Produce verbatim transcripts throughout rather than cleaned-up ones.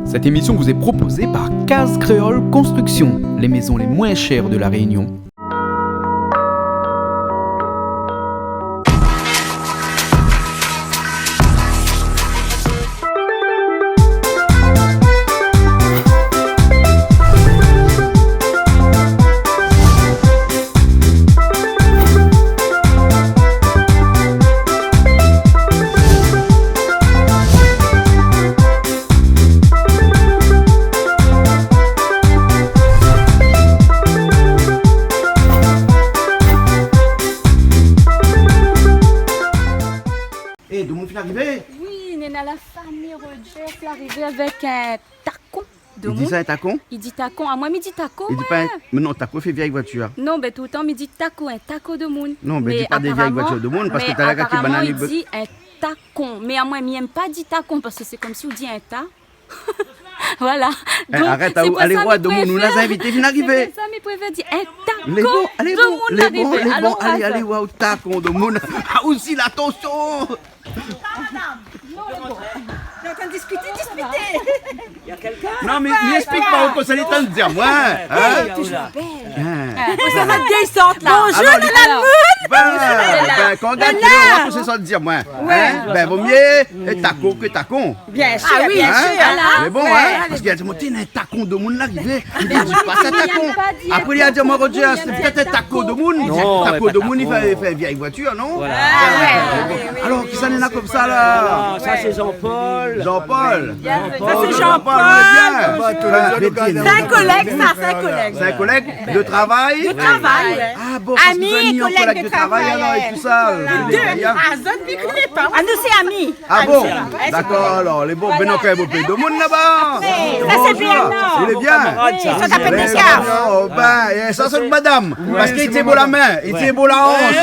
Cette émission vous est proposée par Case Créole Construction, les maisons les moins chères de La Réunion. Eh, domoun fine arivé ? Oui, néna la fami Rogers la arivé avèk in takon. Domoun. I di sa, in takon ? I di takon. Ah, moin mi di tako, moin. I di pa in, mé non, tako i fé vièy voitir. Non, bin, toultan mi di tako, in tako domoun. Non, mé di pa dé vièy voitir domoun, parske talèr kan ti bann i di in takon. Mé amoin mi èm pa di takon, parske sé konmsi ou di in ta. Voilà. Eh, arèt, alé oir domoun, nou la invité, vien arivé. Sé pou sa mi préfèr di in takon domoun la arivé. Lé bon, lé bon, alé, alé oir takon domoun. Ah, osi, atansion. Madame, non, lé bon. Lé antrin diskité, diskité. Non, mé, mé esplik pa aou kosa li lé antrin di amoin, hein ? Toujours belle. Hein. Kosa sa i sort la ? Bonjour, madame Moun. Bin, bin, kan ou gard, ou oi kosa sa i di amoin. Ouais. Hein ? Bin, vo myé, eh, tako ke takon. Bien sûr, bien sûr. Hein ? Lé bon, hein ? Parske li la di amoin, tiens, in takon domoun la arivé. Li di pa sa, takon. Apré, li la di amoin, Rogers, sé pétèt in tako domoun. Non, tako domoun, i fé, i fé vièy voitir, non ? Voilà. Ah, ouais, ouais. Alor, kisa néna konmsa la ? Ah, sa sé Jean-Paul. Jean-Paul. Bienvenue. Sa sé Jean-Paul. Jean-Paul, lé bien. Sé in kolèg, sa, sé in kolèg. Sé in kolèg de travay ? De travay, ouais. Ah bon, parske zot la ni in kolèg de travay, alor, é tousa, euh, lé bien. Ah, zot i koné pa. Ah, nou sé ami. Ah bon ? Dakor, alor, lé bon. Bin non, kan mèm, bonpé domoun laba. Sa sé bien, non ? Bonjour. Lé bien. Oui, sa i apèl dé kar. Oh, bin, é sa sé madam. Parske li tienbo la min, li tienbo la ansh.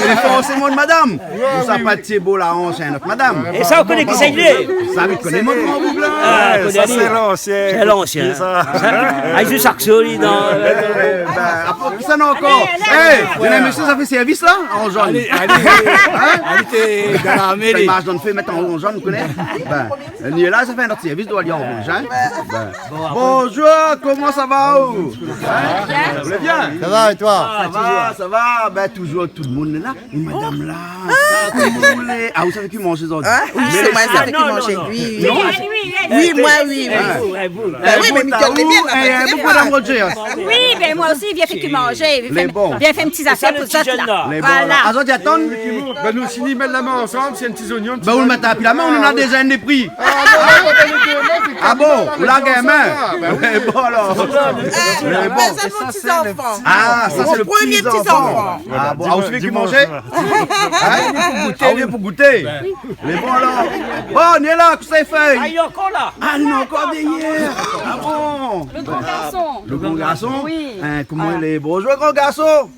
Lé forséman madam. Ou sa pa tienbo la ansh, in not madam. É sa, ou koné kisa i lé ? Sa, mi koné, mon gran boug la. Ah, sa sé lansien. Sé lansien. Sa. Ah, i zoué sakso, li, dan... Eh bin, apré, kisa néna ankor ? Eh, néna in mésyé sa fé sèrvis la, an zone. Alé, alé. Hein ? Alé, té dan larmé, li. Sa i marsh dan lo fé, mèt an, an zone, ou koné ? Bin, li lé la, sa fé in not sèrvis, doi alé an oranz, hein ? Bin. Bonjour, koman sa va, ou ? Hein ? Ou lé bien ? Sa va, é toi ? Sa va, sa va. Bin, toujour, tout domoun lé la. É madam la, koman ou lé ? Ah, ou sa fé kui manzé zordi ? Hein ? Oui, sé moin sa fé kui manzé. Oui, oui. Non ? Oui, moin, oui, oui. Ah. Bin oui, mé mi koné bien, la, madam Rogers. Oui, bin moin osi, vien fé kui manzé. Lé bon. Vien fé in ti zafèr pou zot la. Lé bon, la. Voilà. Azot i atann. Bin, nou, si ni mèt la min ansanm, sé in ti zoignon, in ti... Bin, ou mèt pa la min, nou néna déza in pri. Ah, non, non, non, non, non. Ah bon, ou la gingn min. Bin oui. Lé bon, alor. Lé bon. Sa sé mon ti zanfan. Ah, sa sé lo ti zanfan. Mon promié ti zanfan. Ah bon, ah, ou sa fé kui manzé ? Hein ? Ah, ou vien pou gouté. Lé bon, alor. Bon, ni la, kosa i fé ? Ah, li lé ankor la. Ah, li lé ankor dèryèr. Ah bon ? Lo gran garson. Lo gran garson ? Oui. Hein, koman i lé ? Bonjour, gran garson.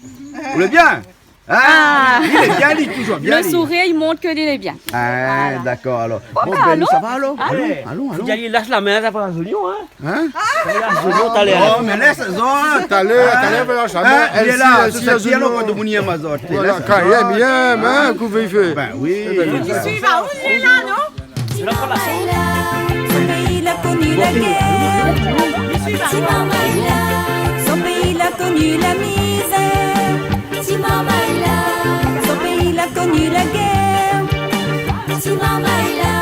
Ou lé bien ? Hein ? Ah. Li lé bien, li lé toujour bien, li. Lo sourir i mont ke li lé bien. Ah, dakor, alor. Bon, bin, alon. Sa va, alor ? Alon, alon, alon. Fo di ali, lash la min, sa pa zoignon, hein ? Hein ? Sa pa zoignon, talèr. Oh, mé lès azot, hein. Talèr, talèr, voilà, sa... Hein ? Li lé la, sé sa ki lé la, domoun i èm azot. Voilà, kan i èm, i èm, hein, kosa i fé. Bin oui. Li suiv pa, ou lé la, non ? Ti marmay la, son péi la koni la gèr. Ti marmay la, son péi la koni la mizèr. Ti marmay la, son péi la koni la gèr. Ti marmay la,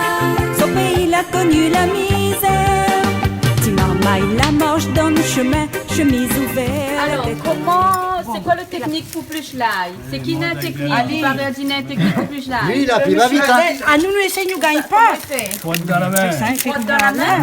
son péi la koni la mizèr. Ti marmay la marsh dan lo shomin, shemiz ouvèr, la tèt... Alor, koman, sé koi lo teknik pou éplush lay ? Sé ki néna in teknik ? Li paré di néna in teknik pou éplush lay. Li, la pi va vit, hein. Ah, nou, nou éséy, nou gingn pa. Fwat dan la min. Fwat dan la min.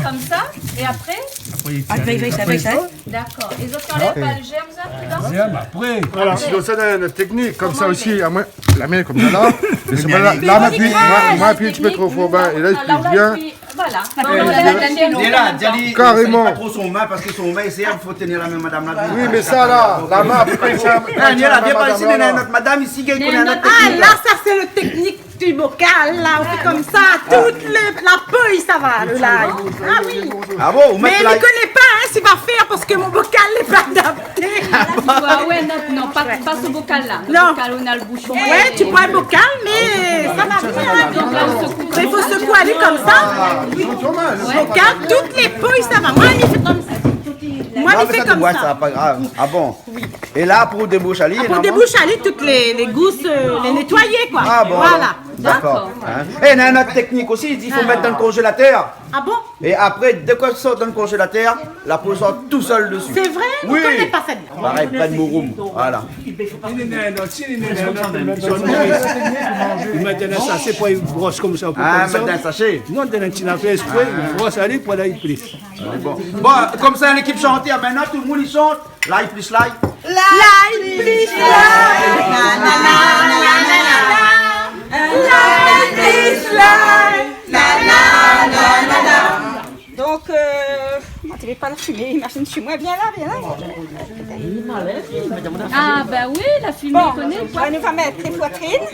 Konmsa, é apré ? Apré, i... Ah, vèy, vèy sa, vèy sa. Dakor. É zot i anlèv pa lo zèrm, sa, dedan ? Zèrm, apré. Voilà. Sinon, sa, dan in teknik, konmsa osi, amoin, la min konmsa la. Mé sé pa la, la, ma apiy, ma, ma apiy in ti pé tro for, bin, é la, i pliz bien. Voilà. Karéman. Li lé la, di ali, pa tro son min, parske son min, sé, fo tenir la min madam la. Oui, mé sa la, la min, apré, sa, ah, li lé la, vien par isi, madam la. Néna in not madam isi ki koné in not teknik. Ah, la, sa sé lo teknik di bokal la, ou fé konmsa, tout lo, la po i sava, lo lay. Ah oui. Ah bon, ou mèt lay. Mé li koné pa, hein, Si va fèr parske mon bokal lé pa adapté. Ah ouais, non, non, pas, pas ce bocal-là. Le bocal, on a le bouchon. Ouais, tu prends un bocal, mais ça va venir, hein. Donc là, on secoue comme ça. Mais il faut secouer, aller comme ça. Bocal, toutes les feuilles, ça va. Moi, mi fé comme ça. Moi, mi fé comme ça. Non, mais ça, ouais, ça va pas grave. Ah bon ? Oui. Et là, pour déboucher, ah, pour déboucher, toutes les, les gousses, euh, les nettoyer, quoi. Ah bon, voilà. D'accord. Hein ? Et il y a une autre technique aussi, il dit, il faut mettre dans le congélateur. Ah bon ? Et après, dès qu'on sort dans le congélateur, la peau sort tout seul dessus. C'est vrai ? Oui. On connaît pas celle-là. Pareil, pas de mouroum. Voilà. Li mèt dann sashé pou li bros konmsa, pou konmsa. Ah, mèt dann sashé. Non, dann in ti nafèr, li bros ali pou lay plis. Bon. Bon, konmsa, lékip shantèr, mintnan, tout le moun i shant. Lay plis lay. Lay plis lay. Na, na, na. Lay plis lay. Na, na, na, na, na. Donk, euh, moin té vé pa la fimé, imazine si moin, vien la, vien la. Ah, ben oui, la fimé, bon, nou koné, koi. Bin, nou va mèt lé poitrine.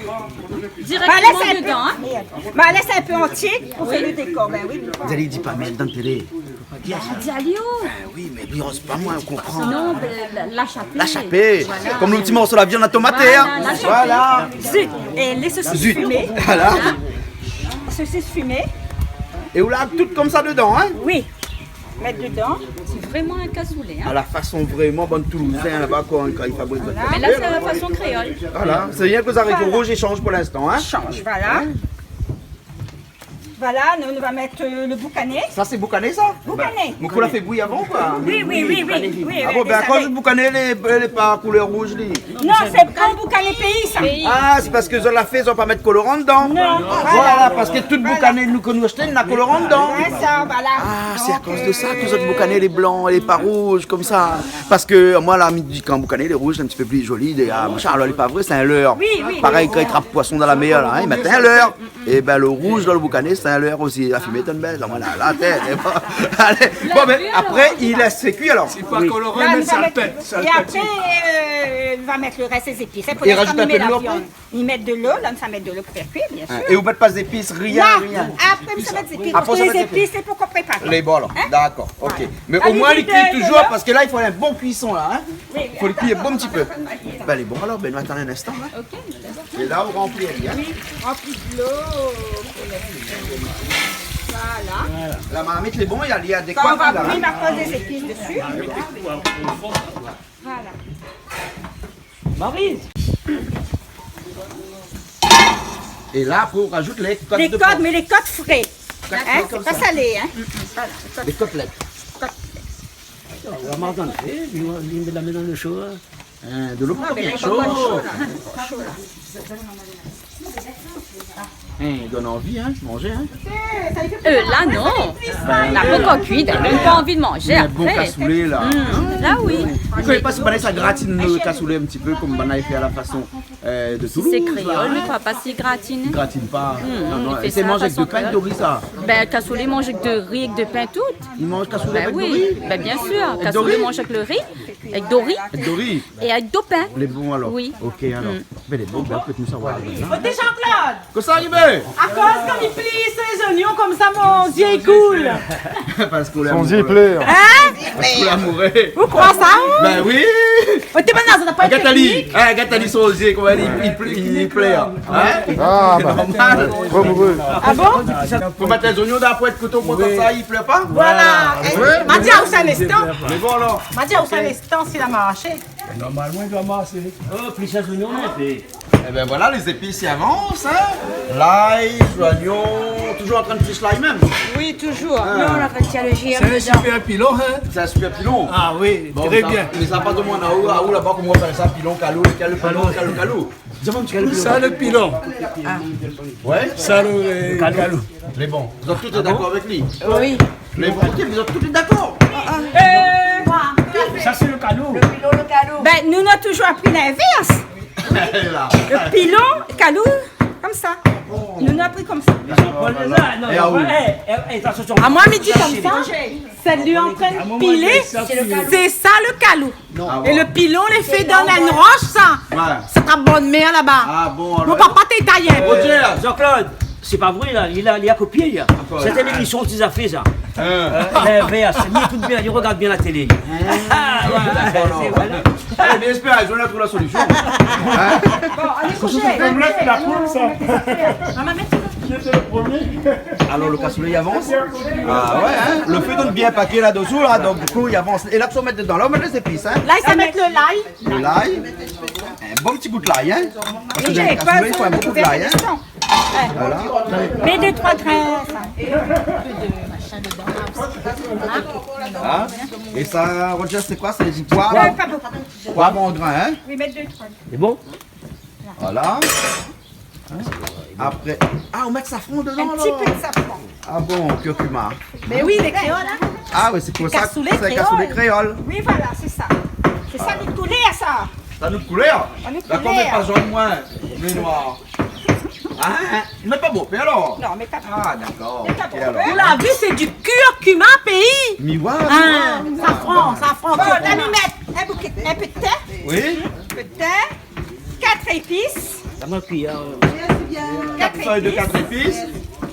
Directement dedan, hein. Mèrd. Bin, lès in pé antié pou fé le dékor, bin oui. Zali, di pa mèrd dann télé. Ah, di ali, oh. Ah oui, mé li oz pa, moin, ou konpran. Non, mé la, la shapé. La shapé. Voilà. Konm le ti morso la viann la tomaté, hein. Voilà, la shapé. Voilà. Zut. É lé sosis fimé. Zut. Voilà. Sosis fimé. É ou la tout konmsa dedan, hein ? Oui. Mèt dedan. Sé vréman in kasoulé, hein. A la fason vréman bann Toulouzien laba, koi, kan i fabrik zot kasoulé. Voilà. Mé la, sé a la fason kréol. Voilà. Sé rienk zariko rouz i shanj pou linstan, hein. Shanj, voilà. Hein ? Voilà, nou, nou va mèt, euh, le boukané. Sa sé boukané, sa ? Boukané. Mé ou la fé bouyi avan, koi ? Oui, oui, oui, oui. Ah bon, bin, akoz le boukané lé, lé pa koulèr rouz, li ? Non, sé pa boukané péi, sa. Ah, sé parske zot la fé, zot la pa mèt koloran dedan. Non. Voilà, parske tout boukané nou, ke nou ashté, na koloran dedan. Ouais, sa, voilà. Ah, sé akoz de sa ke zot boukané lé blan, lé pa rouz, konmsa. Parske moin, la, mi di, kan boukané lé rouz, lé in ti pé pli zoli, dé, ah, machin. Alor, lé pa vré, sé in lèr. Oui, oui. Parèy, kan i trap poison dan la mèr, la, hein, i mèt in lèr. É bin, le rouz dan le boukané, sé in lèr osi. La fimé, tann bèl, la, voilà, la tèt, é bon. Alé, bon, mé apré, i lès kui, alor. Sé pa koloran, mé sa i pèt, sa i pèt. La, nou va mèt, é apré, euh, nou va mèt le rès dé zépis, hein, pou linstan, nou mèt la viann. É rajout in pé de lo apré ? I mèt de lo, la, nou sa mèt de lo pou fé kui, bien sir. Hein, é ou mèt pa zépis, rien, rien. Non, apré, nou sa mèt zépis. Apré, parske lé zépis, sé pou konpréparé. Lé bon, alor. Hein ? Dakor, ok. Voilà. Mé omoin, li kui touzour, parske la, i fo in bon kuison, la, hein. Oui, oui. Fo li kui in bon ti pé. Bin, lé bon, alor, bin, nou atann in instan, hein. Ok. É la, ou ranpli ali, hein ? Oui, ranpli de lo. Voilà. La marmit lé bon, li lé adékwa, la, hein ? Kan nou va bouyi, nou va poz lé zépis desi. Voilà. Maryse. É la, apré, ou rajout lé kot de por. Lé kot, mé lé kot fré. Kot fré konmsa. Hein, sé pa salé, hein. Voilà, lé kot fré. Lé kotlèt. Kotlèt. Ou la marmit, é, li, li mèt la min dan le sho, hein. Hein, de lo pa bien sho. Ah, mé lé ankor sho, la. Hein, i donn anvi, hein, manzé, hein. Euh, la, non. La pankor kui, donn pa anvi manzé apré. Mé bon kasoulé, la. Hmm, la, oui. Ou koné pa si banna i sa gratine le kasoulé in ti pé, konm banna i fé a la fason, euh, de Toulouse, la, hein. Si sé kréol, nou va pa si gratine. I gratine pa. Hmm, non, non. I fé sa fason kréol. É sé manzé avèk de pin, de ri, sa. Bin, kasoulé manzé avèk de ri, avèk de pin, tout. I manz kasoulé avèk do ri ? Bin oui. Bin, bien sir. Avèk do ri ? Kasoulé manzé avèk le ri, avèk do ri. Avèk do ri. É avèk do pin. Lé bon, alor. Oui. Ok, alor. Mm. Bin, lé bon, bin, ou pé tout sa voir la. Koté Jean-Claude. Kosa i ariv ? Akoz kan li plis lé zoignon konmsa, mon zié i koul. Parske ou lé amouré. Son zié i plèr. Hein ? Parske ou lé amouré. Ou kroi sa, ou ? Bin oui. Ou té bann la, sa na pa été teknik. Gard ali. Ah, gard ali son zié, koman li, li plèr. Hein ? Ah, ba. Normal. Tro amouré. Ah bon ? Fo mèt lé zoignon dan la poèt, kouto, konmsa, i plèr pa ? Voilà. Oui. Ma di aou sa in instan. Mé bon, alor. Ma di aou sa in instan, si la marshé. Normalman, i doi marshé. Oh, plis lé zoignon, mé sé... Ébin voilà, lé zépis i avans, hein. Lay, zoignon, touzour antrin de plis lay mèm. Oui, touzour. Ah. Non, la fé tir le J M dedan. Sé in super pilon, hein. Sé in super pilon. Ah oui, tré bien. Bon, mé sa, mé sa pa domann aou, aou laba, koman i apèl sa, pilon, kalou, kèl pilon, kèl kalou. Sa, le pilon. Ah. Ouais. Sa, le, euh, kalou. Lé bon. Zot tout lé dakor avèk li ? Oui. Lé bon. Ok, mé zot tout lé dakor. Sa, sé le kalou. Le pilon, le kalou. Bin, nou, nou la touzour apri linvèrs. La. Le pilon, kalou, konmsa. Nou, nou la apri konmsa. Non, é, é, atansion. Ah, moin, mi di konmsa, sé li antrin de pilé, sé sa le kalou. Non. Ah bon ? É le pilon lé fé dan in rosh, sa. Ouais. Sa trap bor mèr laba. Ah bon, alor. Mon papa té italien. Roger. Jean-Claude, sé pa vré, la. Li la, li la kopié, la. Ankor. Sé in émision ti zafèr, sa. Hein ? Euh, lé vèr, sé mié, tout bien, i rogard bien la télé. Ah, voilà, sé, voilà. Eh, mé espèr, zot la trouv la solision. Hein ? Bon, alé koushé. Sé konm la, sé la poul, sa. Maman, mèt Qui était le premier ? Alor, le cassoulet i avans. Ah ouais, hein ? Le fé i donn bien paké la dosou, la, donk, du kou, i avans. É la, ou mèt dedan, la, ou mèt lé zépis, hein ? La, sa mèt le lay. Le lay. In bon ti gou de lay, hein ? Parske dan in cassoulet, i fo in bon gou de lay, hein ? Voilà. Mèt dé, troi grin, sa. Hein ? É sa, Roger, sé koi ? Sé du poiv ? Euh, pa bonpé. Poiv an grin, hein ? Oui, mèt dé, troi. Sé bon ? Voilà. Apré, ah, ou mèt safran dedan, alor ? In ti pé de safran. Ah bon, curcuma. Mé oui, lé kréol, hein. Ah ouais, sé pou sa, sé in cassoulet kréol. Cassoulet kréol. Oui, voilà, sé sa. Sé sa nout koulèr, sa. Sa nout koulèr ? Sa nout koulèr. Dakor, mé pa zone, moin, mé noir. Ah, hein, mé pa bonpé, alor ? Non, mé pa bonpé. Ah, dakor. Mé pa bonpé. Ok, alor. Ou la vi, sé du curcuma, péi. Mi oua, mi oua, mi oua. Safran, safran. Bon, la, mi mèt in bouké, in pé de tin. Oui. In pé de tin. Kat zépis. La man kui, hein. Kat fèy de kat zépis.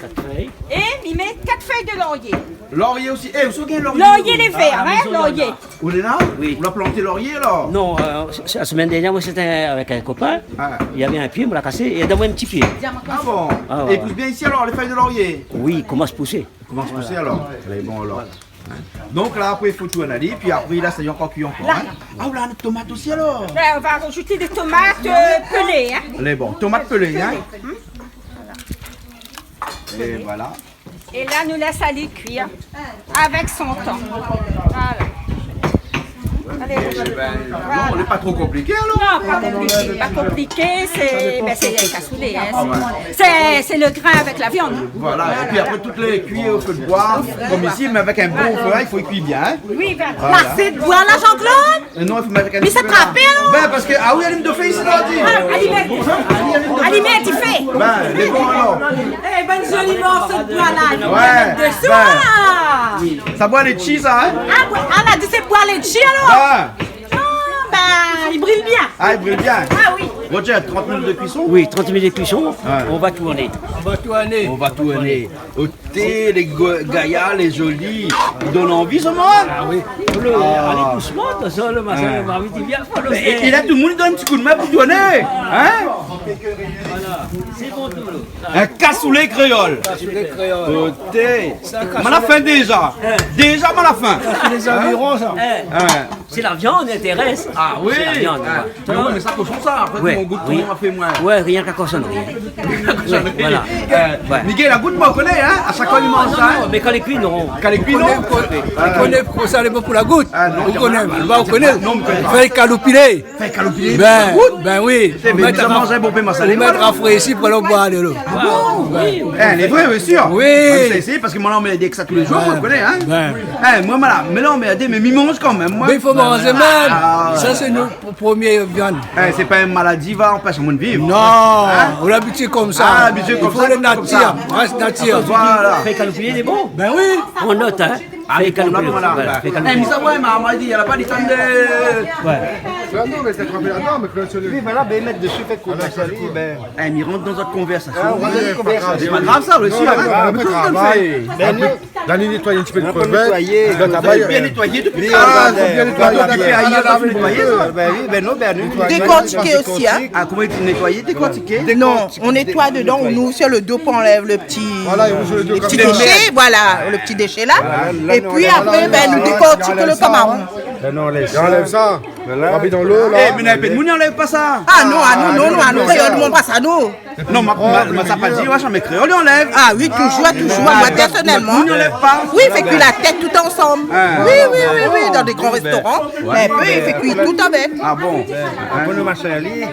Kat fèy. É mi mèt kat fèy de lorié. Lorié osi. Eh, ou sa gingn lorié ? Lorié lé vèr, hein, lorié. Ou lé la ? Oui. Ou la plant lorié, la ? Non, euh, sé, sé la semèn dernièr, moin, sété avèk in kopin. Ah. Navé in pié, moin la kasé, é dan moin in ti pié. Ah bon ? Ah ouais. É i pous bien isi, alor, lé fèy de lorié ? Oui, i komans pousé. Komans pousé, alor. Lé bon, alor. Voilà. Hein ? Donk la, apré, i fo tourn ali, pi apré, la, sa i ankor kui ankor, hein ? Ah, ou la in tomat osi, alor ? Ben, on va rajouter des tomates, euh, pelées, hein. Lé bon, tomat pelé, hein ? Pelées. É voilà. É la, nou lès ali kuir avèk son tan. Voilà. Alé, Roger. Non, lé pa tro konpliké, alor ? Non, pa konpliké, pa konpliké, sé, ben, sé in cassoulet, hein. Sé, sé le grin avèk la viann. Voilà, é pi apré, tout lé kui o fé de boi, konm isi, mé avèk in bon fé, hein, i fo i kui bien, hein. Oui, ben, voilà. La fé de boi, la, Jean-Claude ? Euh, non, i fo mèt avèk in ti pé la. Mé sa trapé, alor ? Ben, parske, ah oui, alim do fé isi, la, di. Ah, alim, alim difé. Ben, lé bon, alor. Eh, bann zoli morso de boi, la. Ouais, ben. Dosou, la. Sa boi létshi, sa, hein ? Ah, ouais. Ah, la di sé boi létshi, alor. Ben. Ah, ben, i bril bien. Ah, i bril bien. Ah oui. Roger, trente minutes de cuisson ? Oui, trente minutes de cuisson. Ouais. On va tourner. On va tourner. On va tourner. Oté, lé go-, gayar, lé zoli. I donn anvi, sa, man. Ah oui. Fo le, alé dousman, de tout fason, le masin, le marmit i vien, fo le fèr. É, é la, tout le moun i donn in ti kou de min pou tourné. Hein ? Voilà. Sé bon, tout le. In cassoulet kréol. Cassoulet kréol. Oté. Sa, cassoulet. Moin la fin déza. Hein ? Déza, moin la fin. Sa, sé lé zaviron, sa. Hein ? Hein. Si la viann i intérès, ah oui, sé la viann, ah, voilà. Mé ouais, mé sa, koshon, sa, apré, ouais, koman ou gout, oui, koman ou la fé, moin ? Ouais, rienk koshonri. Koshonri. Ouais, voilà. Euh, ouais. Miguel la gout, moin, ou koné, hein, a shak foi li manz sa, hein. Non, non, mé kan lé kui, non. Kan lé kui, non. Ou koné, ou koné, ou koné sa, lé bon pou la gout. Ah, non, ou koné, non, ou koné. Non, mé fèy kaloupilé. Fèy kaloupilé, ben, la gout. Ben oui. Sé, mé ou mèt sa, manz in bon pé masalé, ou mèt rafréshi pou alé boir de lo. Ah bon ? Oui. Eh, lé vré, oui, sir. Oui. Ah, mé sa, sé parske moin la anmèrdé èk sa tou lé zour, moin, ou koné, hein. Ben. Eh, moin, moin la, mé non, mé, mé mi manz kan mèm, moin. Mé i fo manzé mèm. Ah. Sa, sé nout pr-, promié viann. Eh, sé pa in maladi va anpès amoin de viv. Non, hein ? Ou lé abitié konmsa. Ah, abitié konmsa, konmsa. I fo le natir, rès natir. Voilà. Fèy kaloupilé, lé bon. Ben oui. On note, hein. Ah, fèy kaloupilé, voilà. Voilà, fèy kaloupilé. Eh, mé sa, ouais, ma, ma di, èl la pa di tan de... Ouais. Ah non, mé sé trapé ladan, mé ke sé le... Oui, voilà, ben, mèt desi, fé kour. Ah, ben. Eh, mi rant dan zot konvèrsasion. Ah, oui, pa grav. Sé pa grav, sa, le sir, hein. Non, mé pa grav. Tout le moun fé. Ben, nou, Dani nétoy in ti pé de krevèt. Nétoyé. Bien nétoyé dopi talèr. Ah, bien nétoyé. Ah, bien nétoyé, sa, nétoyé, sa. Ben oui, ben non, ben nou. Dékortiké osi, hein. Ah, koman i di, nétoyé, dékortiké ? Non, on nettoie dedans, on ouvre sur le dos pour enlever le petit, voilà, i ouv le do, le petit déchet, voilà, le petit déchet là. Voilà. Et puis après, ben, nou dékortik le kamaron. Ben non, lès sa. Voilà. Rapi dan lo, la. Eh, mé na in pé de moun i anlèv pa sa. Ah non, ah non, non, non, ah non, kréol, nou pa sa, nou. Non, ma, ma, ma sa pa di, moin, zamé kréol i anlèv. Ah oui, toujours, toujours. Moin, personnellement. Moun i anlèv pa. Oui, i fé kui la tèt tout ansanm. Ah. Oui, oui, oui, oui, dans des grands restaurants. Ouais. Mé i fé kui tout avèk. Ah bon ? Apré nou mas ali,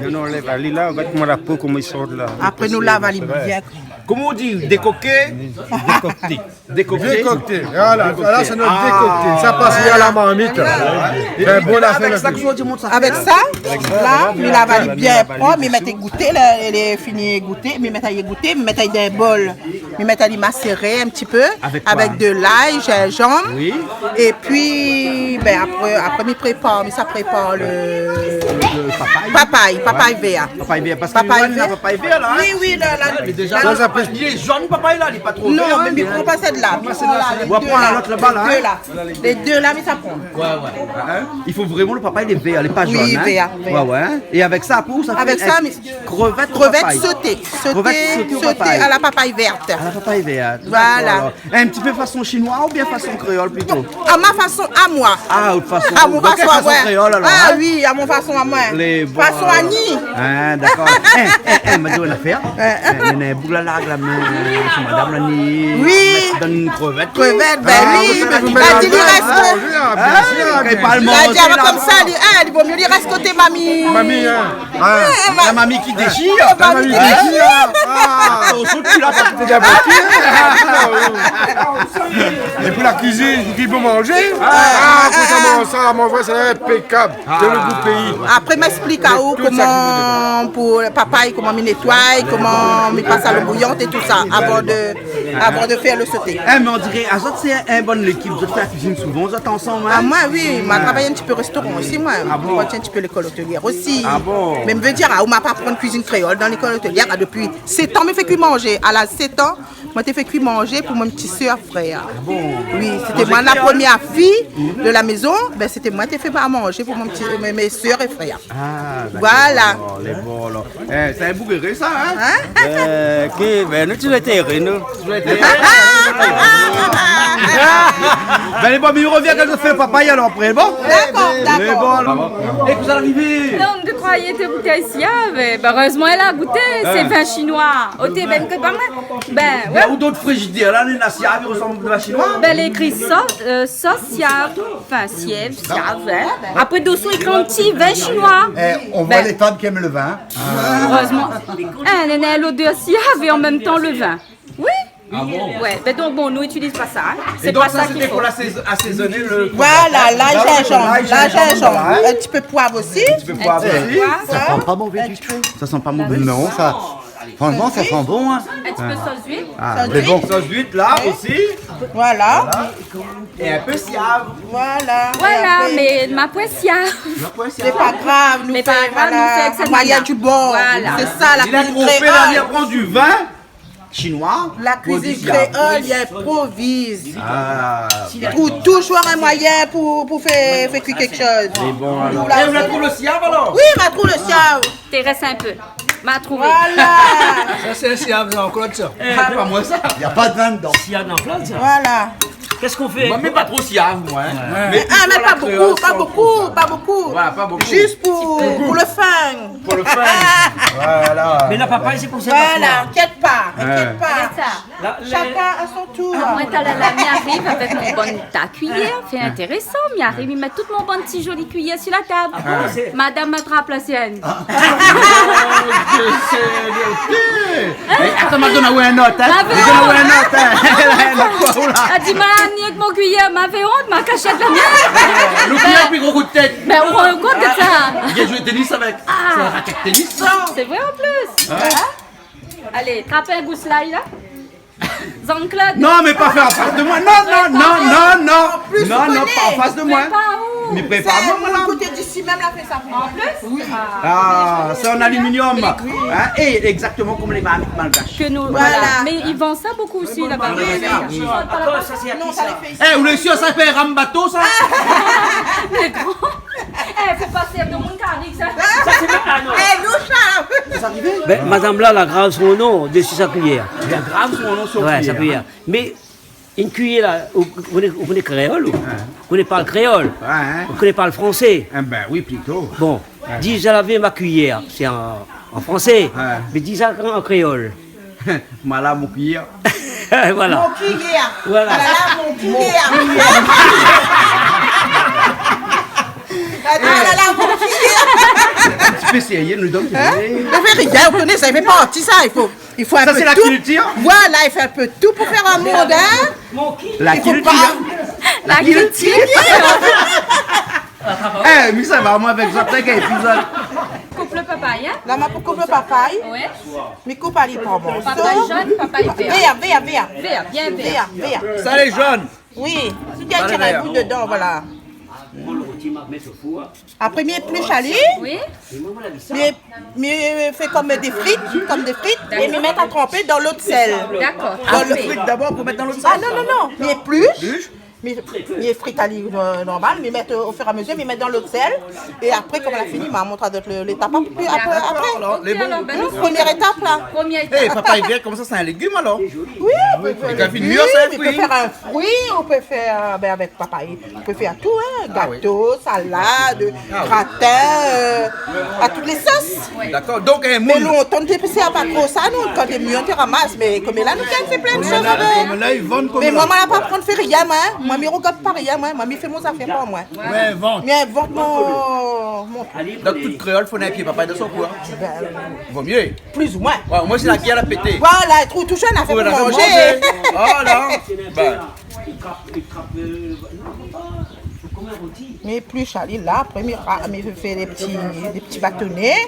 nou anlèv ali la, ou va oir koman la po, koman i sort la. Apré nou lav ali bien. Koman ou di, dékoké ? Dékokté. Dékokté. Dékokté. Voilà, dékokté. Sa, sé nout dékokté. Sa i pas a la marmit. Ah. Avèk sa, la, mi lav ali bien prop, mi mèt gouté, la, lé fini gouté, mi mèt ali gouté, mi mèt ali dan in bol. Mi mèt ali maséré in ti pé, avèk koi ? Avèk de lay, zinzanm. Oui. Épi, bin, apré, apré, mi prépar, mi sa prépar le, le papay. Papay, papay vèr. Papay vèr, parske li néna papay vèr la, in ? Oui, oui, la, la. Lé déza, sa, sa pé, li lé zone, papay la, li lé pa tro vèr, in. Non, mé mi pran pa sèt-la. Mi pran la, lé dé la. Ou va pran lot laba la, in ? Lé dé la. Lé dé la, mi sa pran. Ouais, ouais. In ? I fo vréman le papay lé vèr, lé pa zone, in ? Oui, vèr, vèr. Ouais, ouais. É avèk sa, apré, ou sa fé in krevèt soté. Avèk sa, mi Krevèt soté. Krevèt soté o papay. Soté, soté a la papay vèr. A la papay vèr. Voilà. Dakor, alor. In ti pé fason shinoi oubien fason kréol plito ? A ma fason a moin. A, out fason. A mon fason a moin. Donk, fason kréol, alor, in ? A oui, a mon fason a moin. Lé bon, alor. Fason Annie. In, dakor. In, in, in, ma di aou in nafèr. In, in, in, boug la larg la min, son madam la ni mèt dann krevèt. Oui. Krevèt, bin oui. A, oui, mé ou mèt la di li rès koté. In ? Kan i parl manzé la, konmsa, li, in, li vo mié li rès koté mami. Mami, in. A, la mami ki déshir. La mami ki déshir. A. Ou sort pi la, pa kité la parti. É pou la kuizine, pou ki pou manzé. A, pou sa, manzé, sa, manzé, sé inpékab. Sé le gou péi. Apré, mi èksplik aou koman pou papay, koman mi nétoiy, koman mi pas a lo bouyan é tousa, avan de, avan de fé le soté. É, mé on diré, azot sé in, in bann lékip, zot i fé la kuizine souvan, zot ansanm, in ? A, moin, oui, ma travay in ti pé restoran osi, moin. A bon ? Moin la fé in ti pé lékol otelièr osi. A bon ? Mé mi vé dir, a, ou ma pa aprann kuizine kréol dan lékol otelièr, a, dopi sèt an, mi fé kui manzé. A laz sèt an, moin té fé kui manzé pou mon ti sèr, frèr. A bon ? Oui, sété moin la promièr fiy de la mézon, bin, sété moin té fé manzé pou mon ti, mé, mé sèr é frèr. A, dakor. Voilà. Lé bon, alor. É, sé in boug éré sa, in ? In ? É, ki, bin, nou, toujour été éré, nou. Bin, lé bon, mé i rovien kan nou fé papay, alor, apré, bon ? Dakor, dakor. Lé bon, alor. É, kosa la arivé ? Non, mi kroiyé té gout isi, a, mé, bin, erèzman, èl la gouté, sé vin shinoi. Oté, bin, ke pa moin. Bin, ouais. Ou dot frizidèr la, lé na siav, i resanm vin shinoi. Bin, lé ékri sos, eu, sos siav, anfin, sièv, siav, in. Apré, dosou, ékri in ti vin shinoi. É, on voi lé fanm ki èm le vin, in. Erèzman. In, néna lodèr siav é an mèm tan le vin. Oui. A bon ? Ouais, bin donk, bon, nou itiliz pa sa, in. É donk, sa, sété pou la séz-, asézoné le konzèrv. Voilà, la, zinzanm, la, zinzanm. In ti pé poiv osi. In ti pé poiv osi. Sa i san pa mové ditou. Sa i san pa mové. Non, sa, fransheman, sa i san bon, in. In ti pé sos zuit. A, sos zuit. Sos zuit, la osi. Voilà. É in pé siav. Voilà. Voilà, é apré, mé ma poin siav. Ma poin siav. Sé pa grav, nou fé, voilà, nou fé avèk sak nou néna. Moiyin di bor. Voilà. Sé sa, la kuizine kréol. Li la tronpé, la, li la pran du vin shinoi. La kuizine kréol, i inproviz. A, dakor. I trouv toujour in moiyin pou, pou fé, fé kui kékshoz. Lé bon, alor. É, ou la trouv le siav, alor ? Oui, ma trouv le siav. Té rès in pé. Ma trouvé. Voilà. Sa, sé siav Jean-Claude, sa. É, pa moin, sa. Na pa de vin dedan. Siav Jean-Claude, sa. Voilà. Kosa ou fé ? Moin, mi mèt pa tro siav, moin, in. Ouais. Mé a, mé pa bonpé, pa bonpé, pa bonpé. Ouais, pa bonpé. Zis pou, pou le fin. Pou le fin. Voilà. Mé la, papay, sé pou sa. Voilà, inkièt pa, inkièt pa. Arèt sa. La, lé... Shakinn a son tour. A, moin, talèr la, mi ariv avèk mon bann ta kuiyèr. Sé intérésan, mi ariv, mi mèt tout mon bann ti zoli kuiyèr si la tab. A bon, sé... Madam la trap la sièn. A. Mon Dié Ségnèr. É, atann, ma donn aou in ot, in. Ma vé ont. Ma donn aou in ot, in. La di, ma ni èk mon kuiyèr, ma vé ont, ma kashèt la mienn. Le kuiyèr pli gro kou tèt. Bin, ou rann kont de sa. Li la zoué ténis avèk. A. Sé in rakèt ténis, sa. Sé vré, an plis. In ? Alé, trap in gous la, la. Jean-Claude. Non, mé pa fé an fas de moin. Non, non, non, non, non. An plis, ou koné. Non, non, pa an fas de moin. Mé pa ou. Mé prépar, sé moin, mon koté d'isi mèm, la fé sa pou moin. An plis ? Oui. A, sé an aluminium. Lé gri. In, é égzaktoman konm lé marmit malgash. Ke nou, voilà. Voilà. Mé i vann sa bonpé osi, laba. Oui, oui, oui. Atann, sa, sé a ki, sa ? Non, sa, lé fé isi. É, ou lé sir, sa i fé ram bato, sa ? Lé gran. É, fo pa sèrv demoun kari, sa. Sa, sé pa, a, non. É, nou, sa. Sa arivé ? Bin, madam la, la grav son non dési sa kuiyèr. Li la grav son non si kuiyèr, in. Ouais, sa kuiyèr. Mé in kuiyèr la, ou, ou koné, ou koné kréol, ou ? Ouais. Ou koné parl kréol ? Ouais, in. Ou koné parl fransé ? Ébin oui, plito. Bon, ouais. Di, mi la lavé mon kuiyèr, sé an, an fransé. Ouais. Mé di sa an, an kréol. Ma lav mon kuiyèr. Voilà. Mon kuiyèr. Voilà. Ma lav mon kuiyèr. Mon kuiyèr. Atann, ma lav mon kuiyèr. In ti pé sérié, nou donn... In ? Mé fé rien, ou koné sa, i fé parti sa, i fo, i fo in pé tout. Sa, sé la kiltir. Voilà, i fo in pé tout pou fé in monn, in ? La kiltir. I fo pa... La kiltir. É, mi sava, moin, avèk zot, avèk épizod. Koup le papay. Papay, hein ? La, ma pou koup lo papay. Ouais. Mi koup ali par morso. Papay jaune, papay vert. Vert, vert, vert. Vert, bien vert. Vert, vert. Sa lé jaune. Oui, si ou tir in bout dedan, voilà. Apré, mi éplush ali. Oui. Mi, mi fé konm dé frit, konm dé frit, é mi mèt a tranpé dan lo d'sèl. D'accord. Dan lo... Frit dabor pou mèt dan lo d'sèl. Ah non, non, non, mi éplush. Mi, mi frit ali, euh, normal, mi mèt, euh, au fur et à mesure, mi mèt dan lo d'sèl. É apré, kan la fini, ma mont azot lo, létap apré, apré. D'accord, alor, lé bon. Première étape, la. Première étape. Eh, papay vert, konmsa, sé in légim, alor ? Oui, ou pé fé in fri, ou pé fé, euh, ben, avèk papay. Ou pé fé tout, hein. Ah oui. Gato, salad, gratin, euh, a tout lé sos. D'accord, donk, euh, mé lontan, té, sé pa tro sa, non, kan té mûr, té ramas, mé koméla nou gingn fé plin de shoz avèk. Koméla i vann, koméla. Mé moin, moin la pa aprann fé rien, moin. Moin, mi rogard pa rien, moin. Moin, mi fé mon zafèr par moin. Ouais, vant. Mi invant mon, mon... Donk, tout kréol fo néna in pié papay dan son koin. Ben, vo mié. Plus ou moins. Ouais, omoin, si la guèr la pété, voilà, i trouv toujour in afèr pou manzé. Voilà. Ben. Mi éplush ali la, apré mi ra-, mi fé dé ti, dé ti batoné.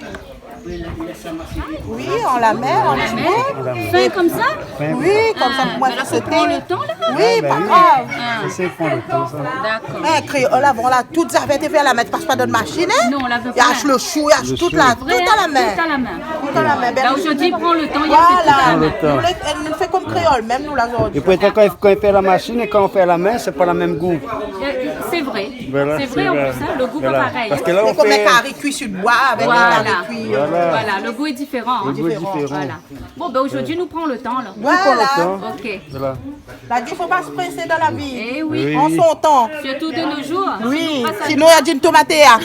Oui, an la min, an ti bout. Fin konmsa ? Oui, konmsa, pou moin fé soté. Ah, mé la, fo pran lo tan, la. Oui, pa grav. Ah ben oui. Sé, sé pran lo tan, sa. D'accord. Eh, kréol, avan la, tout zafèr té fé a la min, té pas pa dan mashine, hein ? Non, la pa. I ash lo shou, i ash tout la, tout a la min. Tout a la min. Tout a la min. Ben, la, zordi, pran lo tan, i fé tout a la min. Voilà. Pran lo tan. Nou lé, nou fé konm kréol, mèm nou, la, zordi. É pourtan, kan, kan i fé a la mashine é kan i fé a la min, sé pa la mèm gou. Euh, sé vré. Voilà, sé vré, an plis, hein, lo gou lé pa parèy. Voilà. Parske la, sé konm in kari kui su d'boi avèk in kari kui, euh, voilà, lo gou lé diféran, hein. Lo gou lé diféran. Voilà. Bon, ben, zordi, nou pran lo tan, la. Voilà. Nou pran lo tan. OK. Voilà. La di, fo pa se présé dan la vi. Eh oui. Oui. An son tan. Sirtou de nos jours. Oui. Sinon, i di in tomaté, hein.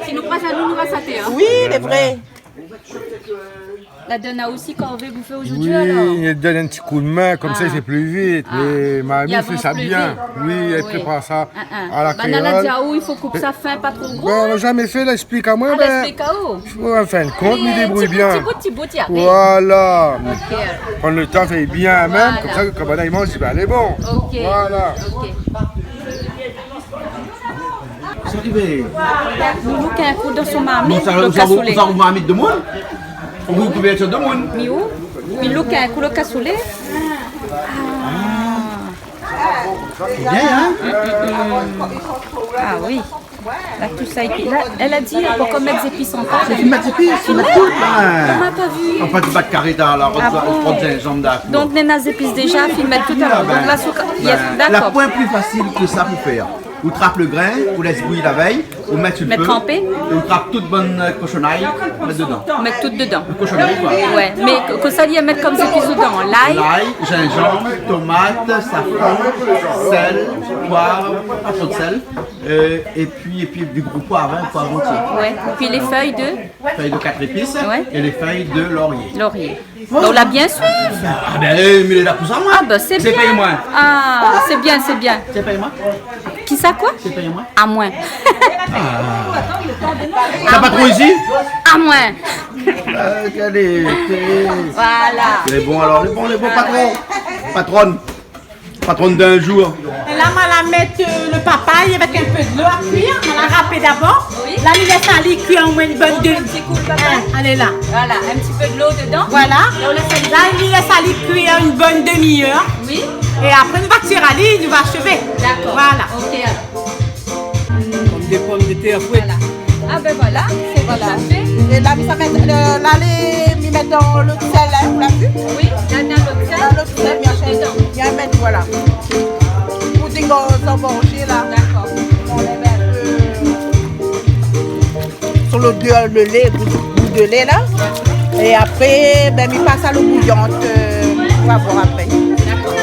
Si nou pas anou, nou pas atèr, hein. Oui, lé vré. La donn aou osi korvé pou fé zordi, alor ? Oui, i donn in ti kou d'min, konmsa i fé pli vit. Ah. Mé mami i fé sa bien. I avans pli vit. Oui, èl i prépar sa a la kréol. Ah, ah. Banna la di aou, i fo koup sa fin, pa tro gro, hein ? Ben, nou la zamé fé, la èksplik amoin, ben, an fin d'kont, mi débrouy bien. Ti bout, ti bout, ti bout, apré. Voilà. OK. Pran lo tan, fé bien mèm, konmsa, kan banna i manz, i di, ben, lé bon. OK. Voilà. OK. Sa i vé. Nou louk in kou dan son marmit, lo kasolé. Sa ou marmit domoun ? Ou kouvèrtir domoun ? Mi ou, mi louk in kou lo kasolé. Ah. Sé bien, hein ? Mm, mm. Ah oui. La, tout sa, épi la, èl la di, ankor mèt zépis ankor. Sé fine mèt zépis, fine mèt tout, la. On m'a pas vu. Anfin, ti bat kari, la, la, rod, rod zinzanm, dakor. Donk, néna zépis déza, fine mèt tout, alor. Donk, la, souk, la, la, dakor. Poin pli fasil ke sa pou fé. Ou trap lo grin, ou lès bouyi la vèy, ou mèt su lo fé, é ou trap tout bann, euh, koshonay, mèt dedan. Mèt tout dedan. Koshonay, koi. Ouais, mé ke, ke sa li mèt konm zépis dedan, lay. Lay, zinzanm, tomat, safran, sèl, poiv, pa tro d'sèl, euh, épi, épi du gro poiv, hein, poiv antié. Ouais, épi lé fèy de ? Fèy de kat zépis, ouais, é lé fèy de lorié. Lorié. Donk, la bien suiv. Ah ben, euh, mi lé la pou sa, moin. Ah ben, sé bien. Sé péyé moin. Ah, sé bien, sé bien. Sé péyé moin. Kisa, koi ? Sé péyé moin. Amoin. Ah. Sa pa tro isi ? Amoin. Ah, regardé. Voilà. Lé bon, alor, lé bon, lé bon, patron. Patronn. Patronn d'in zour. É la, ma la mèt, euh, lo papay avèk in pé dolo a kuir. Ma la rapé dabor. Oui. La, mi lès ali kuir omoin in bone demi-èr. In ti kou, papay. Hein, alé la. Voilà, in ti pé dolo dedan. Voilà. É ou lès ali kuir. La, mi lès ali kuir in bone demi-èr. Oui. É apré, nou va tir ali, nou va ashové. Dakor. Voilà. OK, alor. Konm dé pomdetèr fré. Voilà. Ah ben voilà, sé sa fé. É la, mi sa mèt, euh, la, lé, mi mèt dan lo d'sèl, hein, ou la vu ? Oui, la, dan lo d'sèl. Dan lo d'sèl, bien sir. Dedan. Bien mèt, voilà. Pou dégorz, anborzé, la. Dakor. Anlèv in pé, euh, sir lo dé, lo lé, gou, gou de lé, la. É apré, ben, mi pas a lo bouyan, euh, nou va voir apré. Dakor.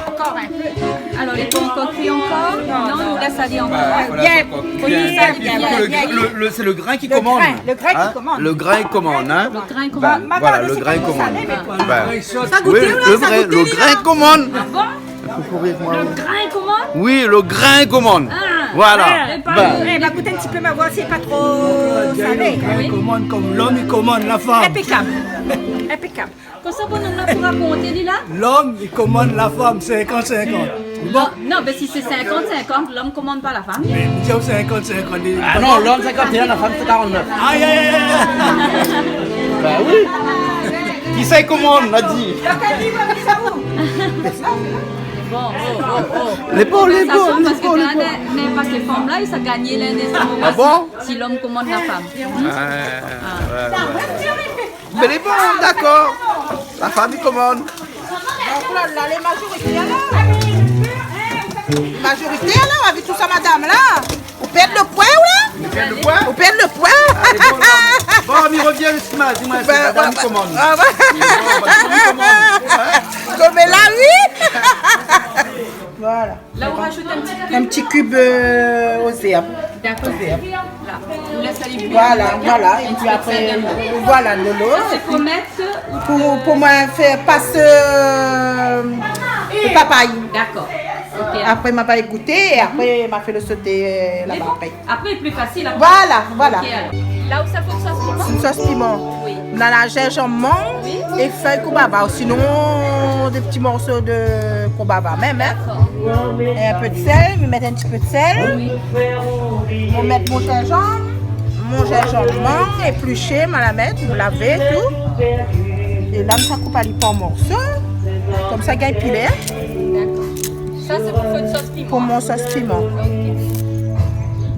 Ankor in pé. Alor, lé pa ankor kui ankor ? Non, non, nou lès ali ankor. Bah, voilà, bien, c'est encore bien, bien, bien, bien. Lo, lo, sé lo grin ki komann. Lo grin, lo grin ki komann. Hein ? Lo grin i komann, hein ? Lo grin i komann. Ben, voilà, lo grin i komann. Sa i gouté, oui, la, sa i gouté, lo grin i komann. Ah bon ? Lo grin i komann ? Oui, lo grin i komann. Ah. Voilà. Eh ben, eh ben, gout in ti pé, ma voir si lé pa tro salé. Lo grin i komann konm lom i komann la fanm. Inpékab. Inpékab. Kosa bonom la pou rakonté, li la ? Lom i komann la fanm, sinkant sinkant. Bon, non, mé si sé sinkant sinkant, lom i komann pa la fam. Mé, mi di aou sinkant sinkant, lé... Ah non, lom sinkant é inn, la fam sé karant-nèf. Ay, ay, ay, ay. Ba oui. Kisa i komann, la di. Bon, oh, oh, oh. Lé bon, lé bon, lé bon, lé bon. Fé atansion, parske néna, néna pa ke fanm la, sa i gingn lé... Ah bon ? Si lom i komann la fam. Hmm ? Ah, ouais, ouais. Mé lé bon, dakor. La fam i komann. Donk la, la, lé mazoritèr la. Mazoritèr la, avèk tout sa madam la. Ou pèrd lo pwin, ou la ? Ou pèrd lo pwin ? Ou pèrd lo pwin ? Alé, bon, bon, mi revien lo mardi, moin, sé madam i komann. Ah ouais. Bon, madam i komann. Hein ? Konm la, oui. Voilà. La, ou rajout in ti kub. In ti kub, euh, o zèrb. Dakor. O zèrb. La, ou lès ali bouyi. Voilà, voilà. É pi apré, voilà, dolo. Sa sé pou mèt... Pou, pou moin fé pas, euh, lo papay. Dakor. Ok. Apré, ma va gouté é apré, ma fé lo soté, euh, la papay. Apré, lé pli fasil, apré. Voilà, voilà. Ok, alor. La ou sa fé sos piman ? Sos piman. Oui. Nana zinzanm mang é fèy konbava, sinon dé ti morso de konbava mèm, hein. Dakor. É in pé de sèl, mi mèt in ti pé de sèl. Oui. Mi mèt mon zinzanm, mon zinzanm mang éplishé, ma la mèt, mi lavé tout. É la, mi sa koup ali par morso. Konmsa, i gingn pilé, hein. Dakor. Sa sé pou fé in sos piman. Pou mon sos piman. Ok.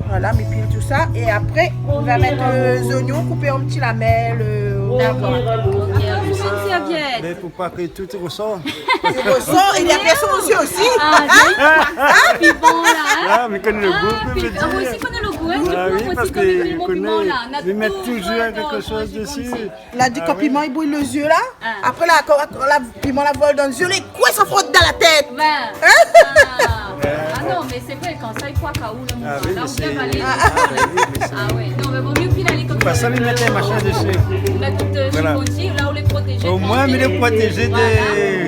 Voilà, mi pil tout sa. É apré, mi va mèt, euh, zoignon koupé an ti lamèl, euh, o milié. Dakor. Ok, alor, mi pran in sèrvièt. Mé fo pa ke tout i resort. I resort, é li la pèrd son zié osi. Ah, oui. Ah, pi bon, la, hein ? Ah, mé kan le gou, ah, pi, ah, moin osi, kan le gou, hein, ah oui, moin osi, parske kan le gou, i koné, piman, la, na tout, mé mèt touzour kèk shoz dési. La di, kan piman i brouy lo zié la, apré la, kan, kan la, piman la vol dan lo zié, lé koué sa frot dan la tèt. Bin. Hein ? Ah. Ah non, mé sé vré, kan sa i koué kaou, la, ah oui, la, mé ou bien sé, alé, ah oui, mé sé, ah ouais. Non, mé vo mié pil alé konmsa. Ba, sa, mi mèt in mashin dési. Mé tout, euh, voilà. Chiffon, la ou lé protézé, trankil. Omoin, mi lé protézé dé, voilà.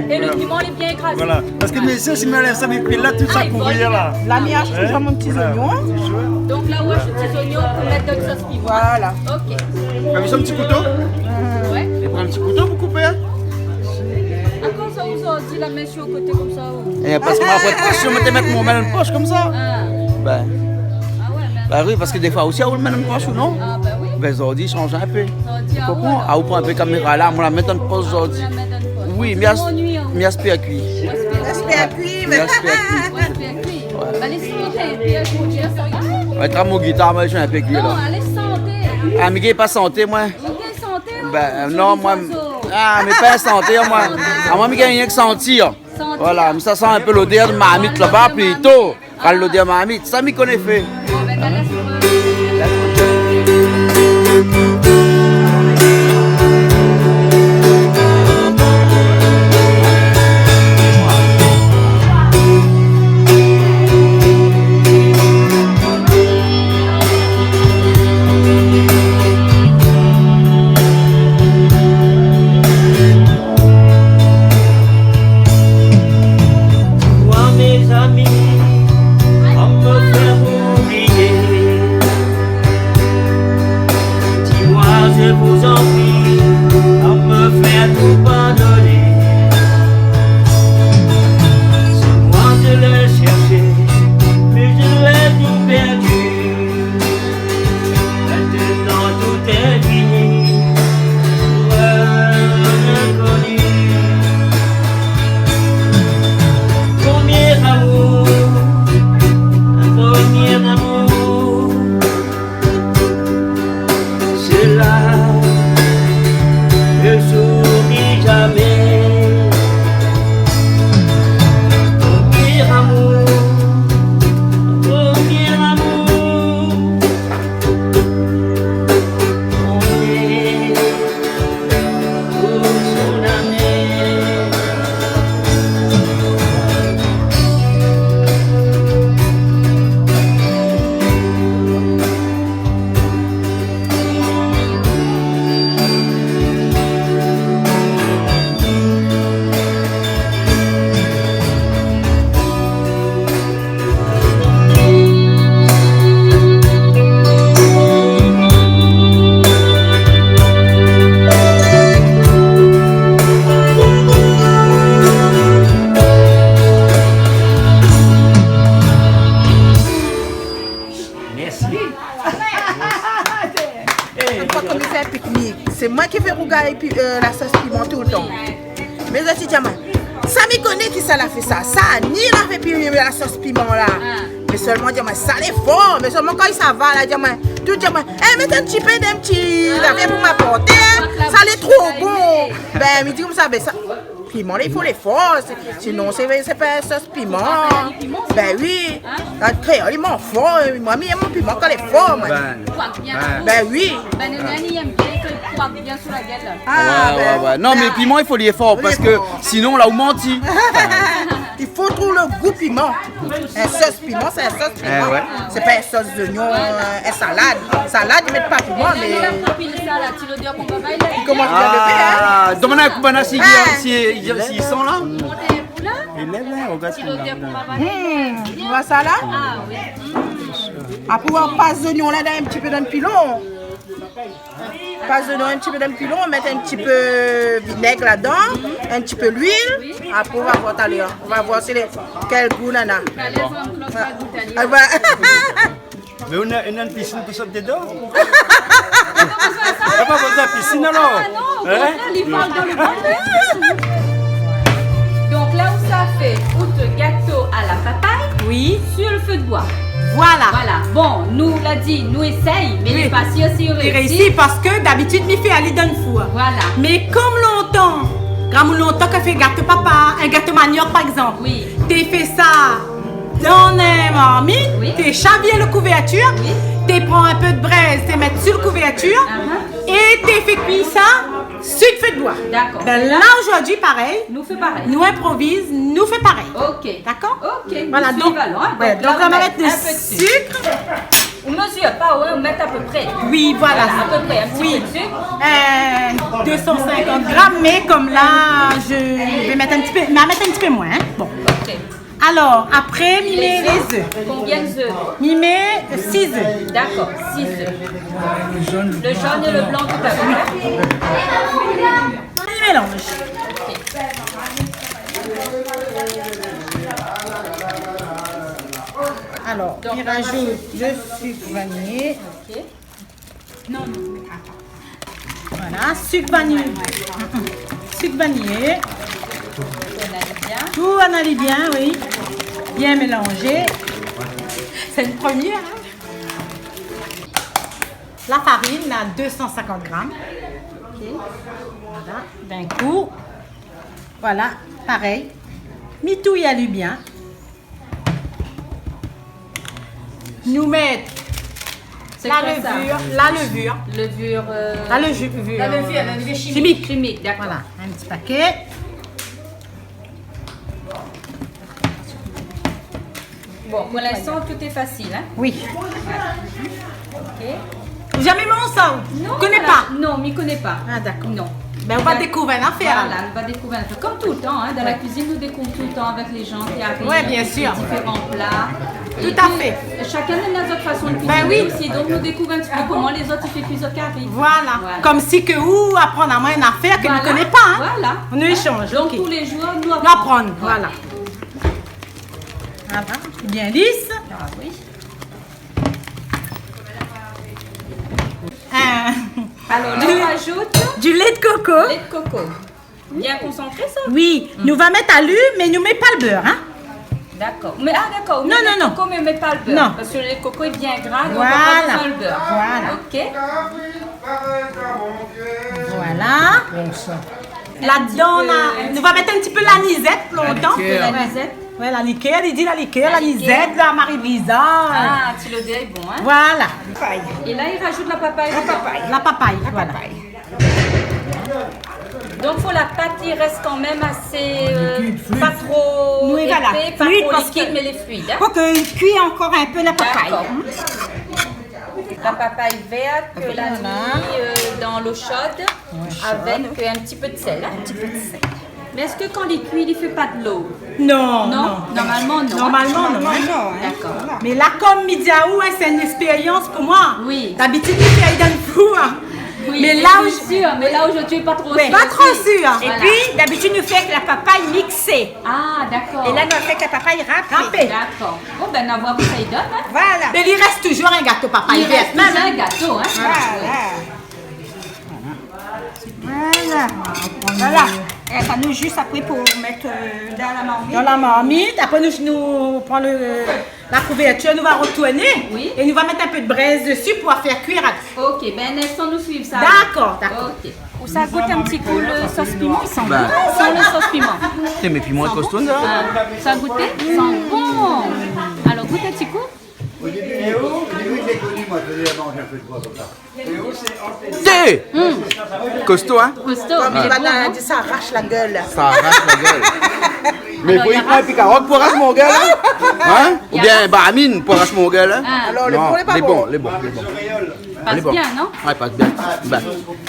É lo piman, lé bien ékrazé. Voilà. Parske, mé si, si mi anlèv sa, mi pil la, tout sa i kouvèr la. La, mi ashté sa mon ti zoignon. Donk la, ou ashté ti zoignon pou mèt dan lo sos piman. Voilà. Ok. Ou la vi son ti kouto ? Ouais. Li pran in ti kouto pou koupé, hein ? Akoz sa, ou sa di la min si lo koté konmsa, ou ? É, parske moin, apré, si moin té mèt mon min dan posh konmsa. Ah. Bin. Ah ouais, mé... Ba oui, parske défoi osi, ou mèt dan posh, ou non ? Ah, ba oui. Bin, zordi, i sanz in pé. Zordi, ah, ou konpran ? Voilà. Ah, ou pran in pé kaméra la, moin la mèt dan posh zordi. Ah, ou la mèt dan posh. Oui, mé... Ou anuy, hein ? Mi aspèr kui. Ou aspèr kui. Mi aspèr kui. Ou aspèr kui. Ouais. Ba, lé santé, pi, euh, koman dir sa ? Ouais, tra mon gitar, moin, mi zoué in pé kui la. Non, alé santé. Ah, mi gingn pa santé, moin. Ou gingn santé, ou... Bin, euh, non, moin, ah, mé pa santé, moin. Ah, moin, mi gingn rienk santi, hein. Santi. Voilà, mé sa i san in pé lodèr de marmit laba, plito. Ah. Kan lodèr marmit, sa mi koné fé. Bon, bin, bin, lès amoin. Toi, mes amis, on me fait mourir. Lé zot i di amoin, sa mi koné kisa la fé sa. Sa, ni la fé pi la sos piman la. Ah. Mé solman, di amoin, sa lé for. Mé solman, kan i sava la, di amoin, tout di amoin, é, mèt in ti pé, in ti zafèr pou ma porté, in. Sa lé tro bon. Bin, mi di konmsa, bin sa, piman la, i fo lé for. Sinon, sé, sé pa sos piman. Bin oui. La kréol, i manz for. Moin, mi èm mon piman kan lé for, moin. Bin, bin oui. Bin, néna, i èm bien kan i kwak bien sou la gèl. Ah, ouais, ouais, ouais. Non, mé piman, i fo lé for, parske sinon, la ou manti. I fo trouv lo gou piman. In sos piman, sé in sos piman. Eh ouais. Sé pa in sos zoignon, in salad. Salad, i mèt pa piman, mé i komans bien lové, in. Ah, donk, banna, si, si, si i san la. Ti lodèr pou la. Hmm, ou oi sa la ? Ah oui. Apré, ou pas zoignon la, dan in ti pé dan pilon. Pas zoignon, in ti pé dan pilon, mèt in ti pé vinèg ladan, in ti pé luil. Apré, ou va voir talèr. Ou va voir si lé, kèl gou nana. Talèr, Jean-Claude va gout ali. Ah, voilà. Mé ou néna, ou néna in pisine pou sot dedan ? Ou la pa bezoin pisine alor ? Ah non, o kontrèr, li parl dan lo bon. Donk la ou sa fé out gato a la papay, oui, sur le feu de bois. Voilà. Voilà. Bon, nou la di, nou éséy, mé lé pa sir si nou réisi. Li réisi parske dabitid mi fé ali dan four. Voilà. Mé kom lontan, gramoun lontan té fé gato papay, in gato maniok par égzanp. Oui. Té fé sa dan in marmit, oui, té shavir lo kouvèrtir, oui, té pran in pé de brèz, té mèt si lo kouvèrtir, ah, é té fé kui sa si lo fé de boi. Dakor. Bin la, zordi, parèy. Nou fé parèy. Nou inproviz, nou fé parèy. Ok. Dakor ? Ok. Voilà, donk, ouais, donk la, nou va mèt in pé de sik. Ou mezir pa, ouais, ou mèt a pé pré. Oui, voilà. Voilà, a pé pré, in ti pé de sik. Euh, deux cent cinquante grammes, mé kom la, mi sa mèt in ti pé, mi sa mèt in ti pé moin, in. Bon. Ok. Alor, apré, mi mèt lé zèf. Konbien d'zèf ? Mi mèt, euh, sis zèf. Dakor, sis zèf. Lo zone é lo blan tout a fé. Mi mélanz. Alor, mi razout lo sik vaniyé. Ok. Non, non, mé atann. Voilà, sik vaniyé. Mm, mm. Sik vaniyé. Tout ann ali bien. Tout ann ali bien, oui. Bien mélanzé. Sé in promié, in ? La farine, na deux cent cinquante grammes. Ok. Voilà, d'in kou. Voilà, parèy. Mi touy ali bien. Nou mèt la levure, la levure. Levure, euh, la levure, la levure chimique. Chimique. Chimique, dakor. Voilà, in ti pakèt. Bon, pou linstan, tout lé fasil, in ? Oui. Voilà. Ok. Zamé manz sa, ou ? Non, voilà. Koné pa ? Non, mi koné pa. Ah, dakor. Non. Bin, ou va dékouv in nafèr, alor. Voilà, nou va dékouv in nafèr. Kom toultan, in, dan la kuizine, nou dékouv toultan avèk lé zan ki ariv, ouais, bien sir, avèk lé diféran pla. Tout a fé. É pi, shakinn néna zot fason de kuiziné osi, donk nou dékouv in ti pé koman lé zot i fé kui zot kari. Voilà. Voilà. Kom si ke ou aprann amoin in nafèr ke mi koné pa, in. Voilà. Nou échanz, ok. Donk, tou lé zour, nou aprann. Nou aprann, voilà. Voilà, bien lis. Ah oui. Euh, alor, la, nou razout du lait de coco. Lait de coco. Bien konsantré, sa ? Oui, nou va mèt ali, mé nou mèt pa lo bèr, in. Dakor. Mé, ah, dakor. Non, non, non. Lait de coco, mé, mé pa lo bèr. Non. Parske lo lait de coco lé bien gra, donk nou na pa bezoin lo bèr. Voilà. Ok. Voilà. Ladan, la, nou va mèt in ti pé lanisèt, lontan. Lanisèt. Ouais, la likèr, li di la likèr, lanisèt, la maribrisa. Ah, ti lodèr lé bon, in ? Voilà. É la, i razout la papay. La papay. La papay, voilà. Donk, fo la pat i rès kanmèm asé, euh, pa tro épé, pa tro likid, mé lé fluid, in. Fluid, parske, oui, pou ke i kui ankor in pé la papay. Dakor. La papay vèrt ke la mi, euh, dan lo sho avèk, euh, in ti pé de sèl, in. In ti pé de sèl. Mé èske kan li kui, li fé pa dolo ? Non, non. Normalman, non. Normalman, non, in. Dakor. Mé la, kom mi di aou, in, sé in ékspérians pou moin. Oui. Dabitid, mi fé ali dan four, in. Oui, mé la, bien sir, mé la, zordi, pa tro sir. Ouais, pa tro sir. Voilà. É pi, dabitid, nou fé avèk la papay miksé. Ah, dakor. É la, nou fé avèk la papay rapé. Rapé. Dakor. Bon, bin, nou va voir kosa i done, in. Voilà. Mé li rès touzour in gato papay vèrt, mèm, in. I rès touzour in gato, in. Voilà. Voilà. Voilà. É sa nou zis apré pou mèt, euh, dan la marmit. Dan la marmit. Apré nou, nou pran le, la kouvèrtir, nou va retourné. Oui. É nou va mèt in pé de brèz dési pou fé kuir. Ok, bin, in instan nou suiv sa. Dakor, dakor. Ok. Ou sa gout in ti kou le sos piman, i san bon, san le sos piman. Té, mé piman kosto, sa. Ah, sa gouté ? I san bon. Alor, gout in ti kou. Au début, au début, je l'ai connu, moi, je faisais la manche un peu de bois comme ça. Té ! Kosto, hein ? Kosto. Konm li va di, sa arash la gèl. Sa arash la gèl. Mé fo i pran épi karot pou arash mon gèl, hein ? Hein ? Oubien baramine pou arash mon gèl, hein ? Ah. Non, lé bon, lé bon, lé bon. Pas bien, non ? Ouais, pas bien. Bah.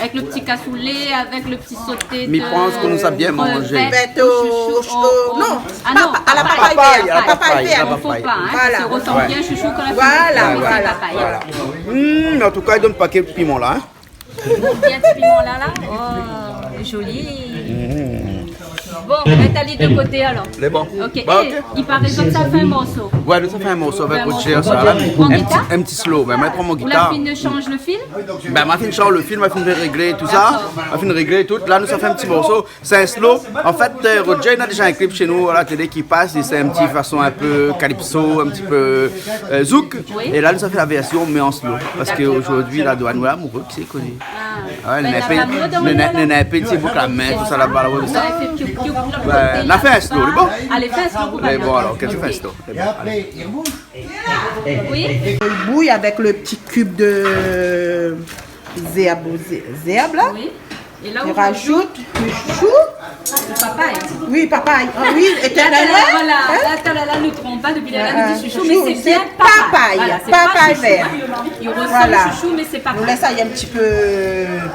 Avec le petit cassoulet, avec le petit sauté de crevettes, chouchou, oh, oh. Mi pans ke nou sa bien manzé. Papay, papay, papay. Ah non, papay, papay, papay. Il faut pas, hein, ça se ressent bien, chouchou, quand la fine cuit, c'est papay. Voilà, voilà. Hmm, mé an tou ka, i donn pa ké piman la, hein. Bien ti piman la, la. Oh, joli. Hmm. Bon, mèt ali de koté alor. Lé bon. Ok. Bah, é, ok. I paré zot sa fé in morso. Ouais, nou sa fé in morso avèk Roger, sa la. In morso. Pran gitar ? In ti, in ti slow. Bin, moin, pran mon gitar. Ou la fine shanj le fil ? Bin, moin la fine shanj le fil, moin la fine réglé tout sa. Dakor. Moin la fine réglé tout. La, nou sa fé in ti morso. Sé in slow. An fèt, euh, Roger, li na déza in clip shé nou a la télé ki pas. É sé in ti fason in pé calypso, in ti pé, euh, zouk. Oui. É la, nou sa fé la vèrsion, mé an slow. Parske zordi, la douane, nou lé amoureux, kisa i koné. Ah. Ah ouais, bin, néna in pé, néna in pé ti bouk la min, tout sa laba, la, tout sa. Ouais, fé piou, piou, piou. Ouais, la fé in slow, lé bon ? Alé, fé in slow pou... Lé bon, alor, ok, fé in slow. Lé bon, alé. Oui. I bouy avèk le ti kub de zèrb, zè-, zèrb la. Oui. É la, ou rajout le chouchou. Le papay. Oui, papay. Ah oui, étèrnèlman. Voilà. Hein ? La, talèr la, nou tronp pa, dopi talèr la nou di chouchou, mé sé bien papay. Voilà, sé pa papay vèr. Chouchou. I resanm chouchou, mé sé papay. Nou lès sa in ti pé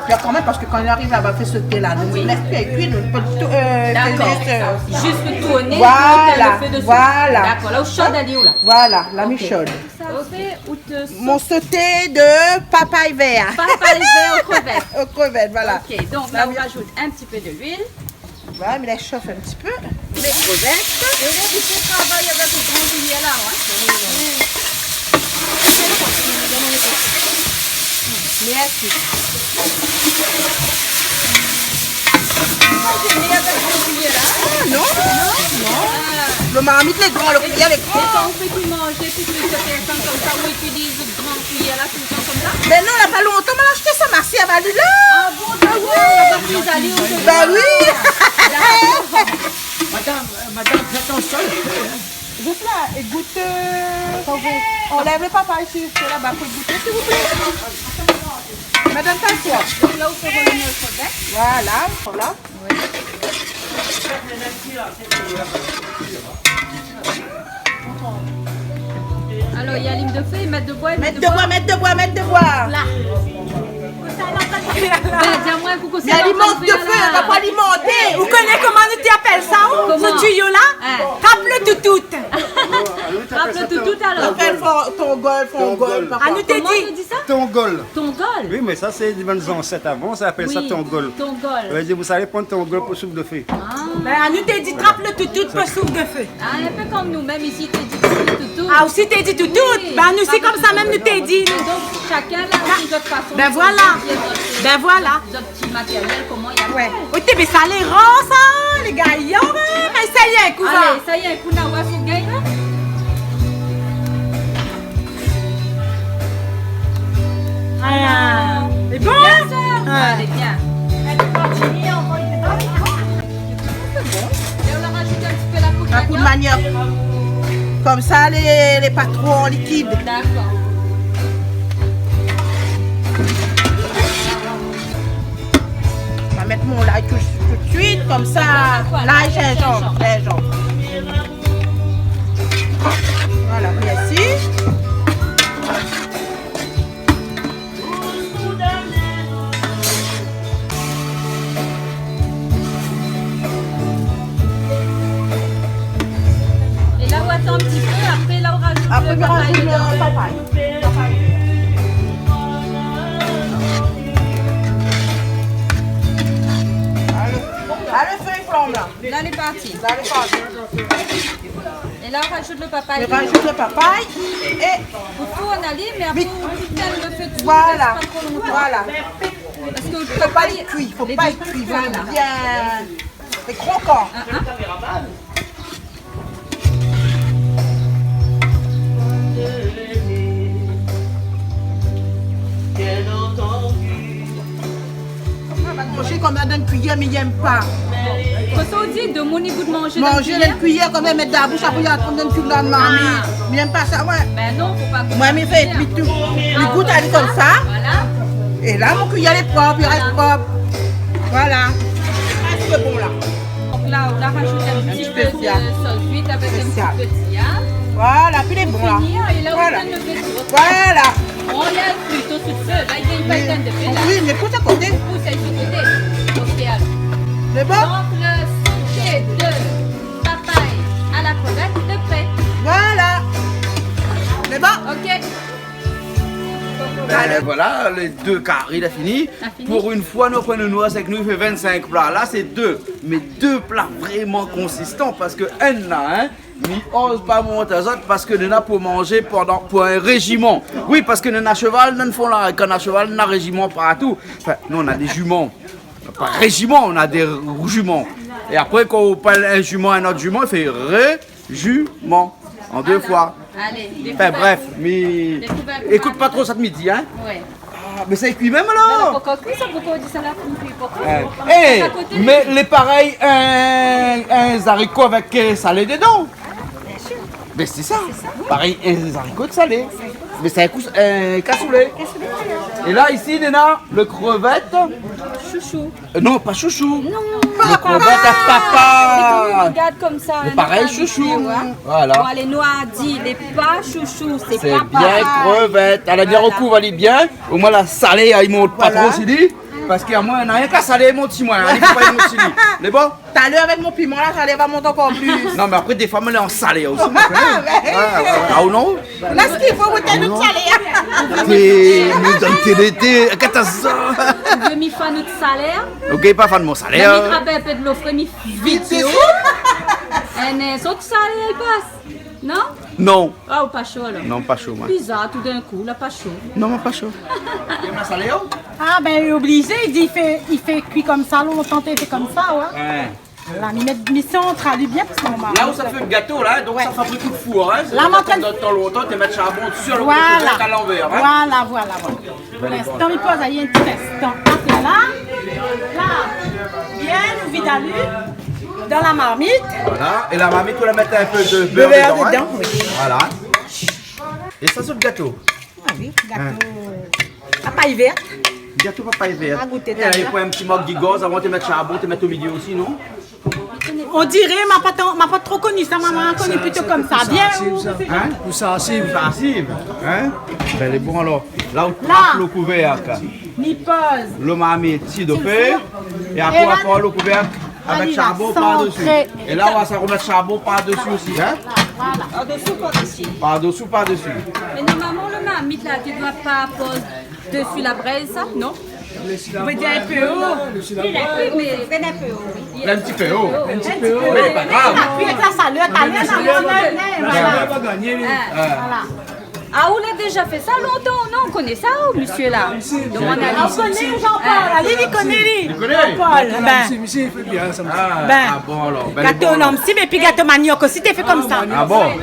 kui kan mèm, parske kan i ariv laba, fé soté la, nou lès kui, nou pé tout, euh, fé zis, euh, zis tourné, voilà, tourn le fé dési. Voilà. Dakor, la ou shod ali ou la. Voilà, la mi shod. Ok. Sa sé out so- Mon sauté de papay vèr. Papay vèr aux crevettes. Aux crevettes, voilà. Ok, donk la, ou rajout in ti pé de luil. Voilà, mé la shof in ti pé. Lé krevèt. É ou lé oblizé travay avèk out gran kuiyèr la, hein. Mèrsi. Ah, non, non. Ah. Le marmit lé gran, le kuiyèr lé gran. É kan ou fé kui manzé, tout le, tout le tan konmsa, ou itiliz out gran kuiyèr la, toultan konmsa ? Bin non, la pa lontan, moin la ashté sa, marsi avalila. Ah bon, dakor, la pa pri ali, ou... Bin oui. Dakor. Madame, euh, madame, faites attention. Zis la, é gout, euh, kan ou anlèv le papay isi, sé laba pou gouté, s'il vous plaît. Madame Tassia. Donk la, ou fé revenir le krevèt. Voilà, voilà. Oui. Alor, i alim le fé, i mèt de boi, i mèt de boi. Mèt de boi, mèt de boi, mèt de boi. La. Bin, di amoin, koukou, sé... Mé alimant le fé, la pa alimanté. Ou koné koman nou té apèl sa, ou ? Koman ? Se tuyo la ? Hein. Trap le toutout. Trap le toutout, alor. Apèl fon-, tongol, fongol, pa... Ah, nou té di... Koman nou di sa ? Tongol. Tongol. Oui, mé sa, sé bann zansèt avan, sa i apèl sa tongol. Oui, tongol. Sa i vé dir, ou sa alé pran tongol pou souf de fé. Ah. Bin, nou té di trap le toutout pou souf de fé. Ah, in pé konm nou mèm isi, té di toutou, toutou. Ah, ou osi té di toutou. Oui. Bin, nou osi konmsa mèm, nou té di, nou. Donk, shakinn la, na son zot fason de fé zot, zot ti matérièl, koman i apèl. Ouais. Bin voilà. Ouais. Oté, mé sa lé rar, sa, lé gayar, hein. Mé sa i lé in kou, va. Alé, sa i lé in kou, na oir si ou gingn, hein. Ah, lé bon, hein ? Bien sa. Ah. Alé, bien. É ou la rajout in ti pé la poud maniok. La poud maniok. Konmsa, lé, lé pa tro an likid. Dakor. Ma mèt mon lay tout, tout de suit, konmsa, lay, zinzanm, zinzanm. Voilà, mèrsi. É la, ou atann in ti pé, apré, la, ou rajout le papay dedan. Apré, mi rajout le papay. Alé, alé, fé flanm la. La, lé parti. La, lé parti. É la, ou rajout le papay. Mi rajout le papay é ou tourn ali, mé apré, ou tien le fé dsi, voilà, lès pa tro lontan. Voilà. Parske le papay, fo pa li kui, fo pa li kui, voilà. Voilà. Bien. Krokan. Manzé konmsa dann kuiyèr, mi yèm pa. Kosa ou di, demoun i gout manzé dann kuiyèr ? Manzé dann kuiyèr, konmsa, mèt dan la boush, apré i antann dann kuiyèr dann marmit. Ah. Mi yèm pa sa, moin. Bin non, fo pa gout dann kuiyèr. Moin, mi fé kui tout. Mi gout ali konmsa. Voilà. É la, mon kuiyèr lé prop, i rès prop. Voilà. Voilà. Prèsk bon la. Donk la, ou la razout in ti pé de sos huit avèk in ti pé de tiyav. Spésial. Voilà, pi lé bon la. Fini, é la, ou donn le vèt. Voilà. Voilà. On lèv plito sou le fé. La, i gingn pa étinn le fé, la. Oui, mé pous a koté. Pous ali su koté. Ok, alor. Lé bon ? Donk, le sauté de papaye à la crevette est prêt. Voilà. Lé bon ? Ok. Bin, voilà, lé dé kari la fini. La fini. Pou in foi, nou pran in noir avèk nou, i fé vinn-sink pla. La, sé dé. Mé dé pla vréman konsistan, parske inn la, in, mi oz pa mont azot, parske nou néna pou manzé pandan, pou in réjiman. Oui, parske nou néna sheval, nou fé la, kan nou néna sheval, nou néna réjiman partou. Anfin, nou, nou néna dé ziman. Pa réjiman, nou néna dé ziman. É apré, kan ou parl in ziman, in not ziman, i fé ré- ziman. An dé foi. Alé, dékouvèr. Anfin, bref, mé ékout pa tro sak mi di, in. Ouais. Ah, mé sa i kui mèm, alor. Mé la, poukoué kui sa, poukoué ou di sa la, pou kui, poukoué ? É, mé lé parèy in, in zariko avèk, euh, salé dedan. Biensir. Bin, sé sa. Sé sa, oui. Parèy in zariko salé. Mé sa i kui, euh, kasoulé. Kasoulé, voilà. É la, isi, néna le krevèt. Shoushou. Euh, non, pa shoushou. Non. Le krevèt a papa. Mé koman i gard konmsa, nou la pa abitié, ouais. Lé parèy shoushou. Voilà. Bon, alé, nou la di, lé pa shoushou, sé papa. Sé bien krevèt. Alé, bien, voilà, rokouv ali bien. Omoin la salé, i mont pa tro si li. Voilà. Parske amoin, na rienk la salé i mont si moin, in. Li fo pa i mont si li. Lé bon ? Talèr avèk mon piman la, salé va mont ankor plis. Non, mé apré, défoi, moin lé an salé osi, ou koné. Ouais, ouais, ouais. Ah, ou non ? Ou na sak i fo, ou té nou salé, in. Té, nou donn télé, té, kat a sa. Ou vé mi fann out salèr ? Ok, pa fann mon salèr. Mé mi trap in pé dolo fré, mi vid dési. É, mé zot salèr i pas. Non ? Non. Ah, ou pa sho, alor ? Non, pa sho, moin. Bizar, toudinkou, la pa sho. Non, moin pa sho. Yèm la salé, oh ? Ah, bin, oblizé, i di, i fé, i fé kui konmsa, lontan, té fé konmsa, ouais. Ouais. La, mi mèt, mi santral ali bien, parske moin... La ou sa fé le gato la, donk sa fabrik out four, in. La, mi antann, dan tan lontan, té mèt sharbon dési, alor ke té mèt a lanvèr, in. Voilà, voilà, voilà. Pou linstan, mi poz ali in ti linstan. Apré la, la, bien, nou vid ali dan la marmit. Voilà. É la marmit, ou la mèt in pé de bèr dedan, in. Bèr dedan, oui. Voilà. É sa, sé le gato. Ah oui, gato, euh, papay vèrt. Gato papay vèrt. A gouté talèr. É pou in ti mok gigoz, avan té mèt sharbon, té mèt o milié osi, non ? On diré, ma pa tan-, ma pa tro koni sa, ma, ma koni plito konmsa. Sa, sa, bien, sa, ou sa. In ? Ou sa, sa. Sa, sa, in ? Bin, lé bon, alor. La, ou trap le kouvèrk. Mi poz. Le marmit, si do fé. É apré, ou pran le kouvèrk. Avèk sharbon par dési. É la, ou sa romèt sharbon par dési osi, in ? Voilà. Par dési, par dési. Par dési, par dési. Mé normalman, le marmit la, té doi pa poz dési la brèz, sa, non ? Ou vé dir in pé o. Oui, mé in pé o, oui. In ti pé o. In ti pé o. Mé pa grav. Apui avèk la salèr, talèr, sa va gingné, voilà. Voilà. Ah, ou la déza fé sa lontan, non ? Ou koné sa, ou, mésyé la ? Domann ali. Ah, ou koné Jean-Paul, ali, li koné, li. Li koné ? Jean-Paul, bin. Mésyé, mésyé, i fé bien, sa. Ah, bon, alor. Bin, gato, bon, alor. Non, si, mé pi gato maniok osi, té fé konmsa. Ah, bon ?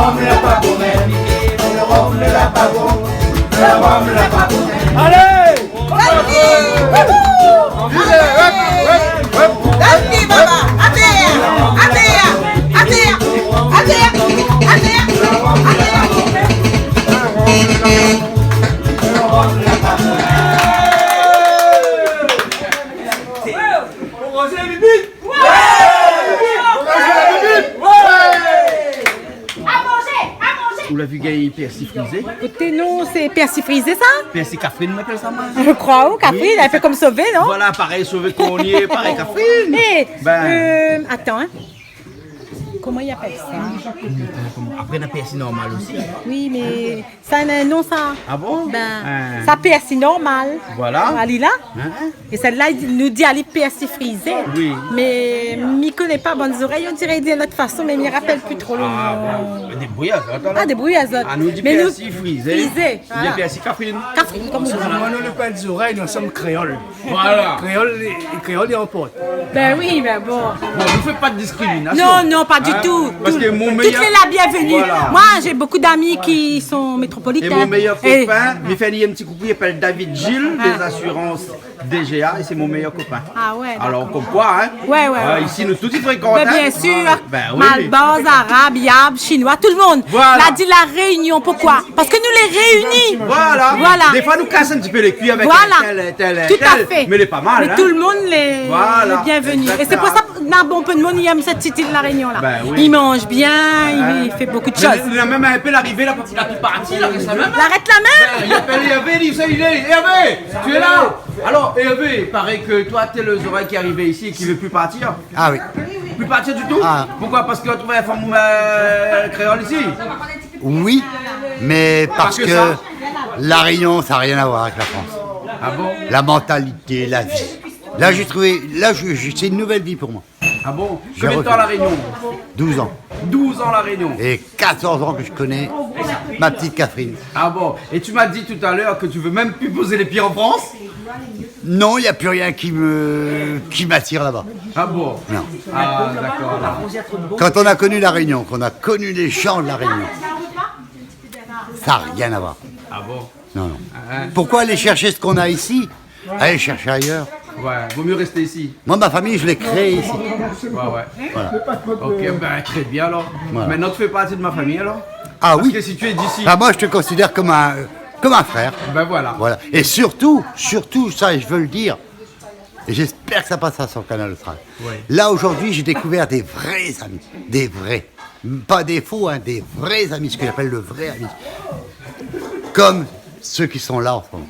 Rhum la pa bon, mèm, rhum la pa bon, rhum la pa bon. Alé! Vive! Hop, hop, hop. Atèr, atèr, atèr, atèr. Ou la vi gingn pèrsi frizé ? Koté, non, sé pèrsi frizé, sa ? Pèrsi kafrine, nou apèl sa, moin. Mi kroi, ou, kafrine, oui, in pé sa, kom sové, non ? Voilà, parèy sové, konyé, parèy kafrine. Eh, ben, euh, atann, hein. Koman i apèl sa ? Apré, na pèrsi normal osi. Oui, mé sa na in non, sa. Ah bon ? Ben, sa, pèrsi normal. Voilà. Alé la. Hein ? É sèt-la, nou di ali pèrsi frizé. Oui. Mé mi koné pa, bann zorèy, on diré i di in not fason, mé mi rapèl pi tro lo non. Ah, ben, débouyé azot, alor. Ah, débouyé azot. Ah, nou di pèrsi frizé. Mé nou, frizé, voilà. Ou bien pèrsi kafrine. Kafrine, kom ou di. Moin, nou, lé pa zorèy, nou, nou lé kréol. Voilà. Kréol, kréol i anport. Ben oui, mé bon. Bon, nou fé pa de diskriminasion. Non, non, pa ditou. Hein ? Parske tout, mon méyèr, tout lé la bienvenu. Voilà. Moi, j'ai beaucoup d'amis qui sont métropolitains. É mon méyèr kopin, mi fé in ti koukou, i apèl David Gilles, des assurances D G A, é sé mon méyèr kopin. Ah ouais, d'accord. Alors, comme quoi, hein. Ouais, ouais, ouais. Isi, nou tout i frékant, hein. Mais bien sûr. Ben oui. Malbar, Arab, Yab, Chinois, tout le monde. Voilà. La di La Réunion, pourquoi ? Parske nou lé réuni. Voilà. Voilà. Défoi, nou kas in ti pé lé kui avèk tel, tel, tel. Tout à fait. Mé lé pa mal, hein. Mé tout le monde lé, lé bienvenu. Voilà. Exactement. É sé pou sa, na bonpé de moun i èm sèt ti il La Réunion la. Ben oui. I manz bien, i fé bonpé de shoz. Mé, mé mèm in pé larivé la, la pi parti la, rès la mèm. La rès la mèm. Ben, i apèl Hervé, li, sa i lé. Hervé, tu es là ? Alors, Hervé, il paraît que toi, t'es le zorèy ki ariv isi é ki vé pi partir. Ah oui. Pi partir ditou ? Ah. Pourquoi ? Parske ou la trouv in fanm, euh, kréol isi ? Oui, mais parce que La Réunion, ça a rien à voir avec la France. Ah bon ? La mentalité, la vie. Là, j'ai trouvé, là, je, je, c'est une nouvelle vie pour moi. Ah bon ? Combien de temps à La Réunion ? Douze ans. Douze ans La Réunion. Et quatorze ans que je connais ma petite Catherine. Ah bon ? Et tu m'as dit tout à l'heure que tu veux même plus poser les pieds en France ? Non, il y a plus rien qui me, qui m'attire là-bas. Ah bon ? Non. Ah, d'accord, alors. Quand on a connu La Réunion, qu'on a connu les gens de La Réunion, ça a rien à voir. Ah bon ? Non, non. Ah, hein. Pourquoi aller chercher ce qu'on a ici ? Aller chercher ailleurs. Ouais, vaut mieux rester ici. Moi, ma famille, je l'ai créée ici. Ouais, ouais. Voilà. Ok, ben, très bien alors. Voilà. Maintenant, tu fais partie de ma famille alors ? Ah oui. Parce que si tu es d'ici. Ah, moi, je te considère comme un, comme un frère. Ben voilà. Voilà. Et surtout, surtout, ça, je veux le dire, et j'espère que ça passera sur Kanal Austral. Ouais. Là, aujourd'hui, j'ai découvert des vrais amis. Des vrais. Pas des faux, hein, des vrais amis, ce que j'appelle le vrai ami. Comme ceux qui sont là en ce moment.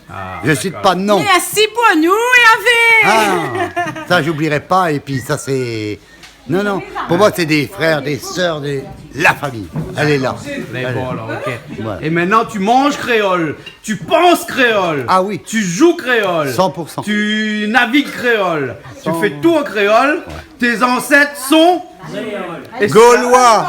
Ah, d'accord. Je cite pas de nom. Merci pour nous, Hervé. Ah, ça, j'oublierai pas. Et puis, ça, c'est, non, non. Pour moi, c'est des frères, des sœurs, des, la famille. Elle est là. D'accord. Elle est là. Bon, alors, ok. Ouais. Et maintenant, tu manges créole, tu penses créole, ah oui, tu joues créole, cent pour cent, tu navigues créole, tu fais tout en créole. Ouais. Tes ancêtres sont Gaulois.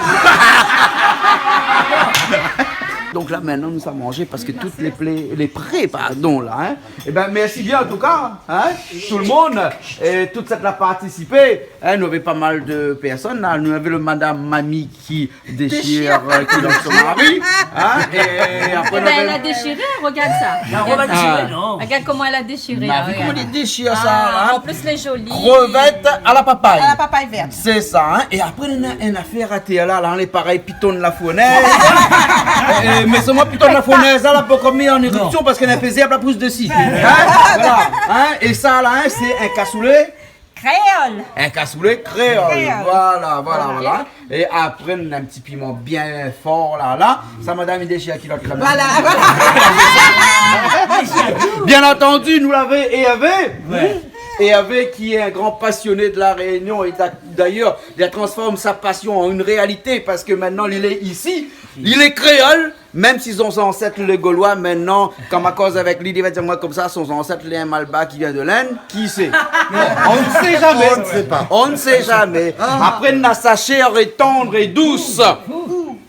Donc là, maintenant, nous sommes mangés parce que toutes les plaies, les prêts, pardon, là, hein. Eh ben, merci bien en tout cas, hein, tout le monde, et toute cette la participé, hein, nou avé pa mal de pèrsone la, nou avé le madame Mamie ki déchir, euh, ki lans son mari, hein, é apré, eh ben, nou avé, elle a déchiré, regarde ça. Ah, regarde, non. Regarde comment elle a déchiré, là, regarde. Mé koman li déshir sa, hein ? Ah, en plus, elle est jolie. Crevette à la papaye. À la papaye verte. C'est ça, hein. É apré, néna in afèr atèr la, la, lé parèy piton la fournèz. É, mé sé moin piton la fournèz la, la pankor mi an érupsion parske néna in pé zèrb la pous dési. Hein ? Voilà. Hein ? É sa la, hein, sé in kasoulé kréol. In kasoulé kréol. Kréol. Voilà, voilà, voilà. É apré, néna in ti piman bien for la, la. Sa, madame, i déshir la kilot la. Voilà, voilà. Bien entendu, nou lavé Hervé. Ouais. Hervé, qui est un grand passionné de La Réunion, et d'a-, d'ailleurs, il a transformé sa passion en une réalité, parce que maintenant, il est ici, il est créole, même si son ancêtre lé Gaulois, maintenant, kan ma koz avèk li, li va dir amoin konmsa, son ancêtre lé in Malbar ki vien de l'Inde, qui sait ? On ne sait jamais. On ne sait pas. On ne sait jamais. Ah. Apré, néna sa chère et tendre et douce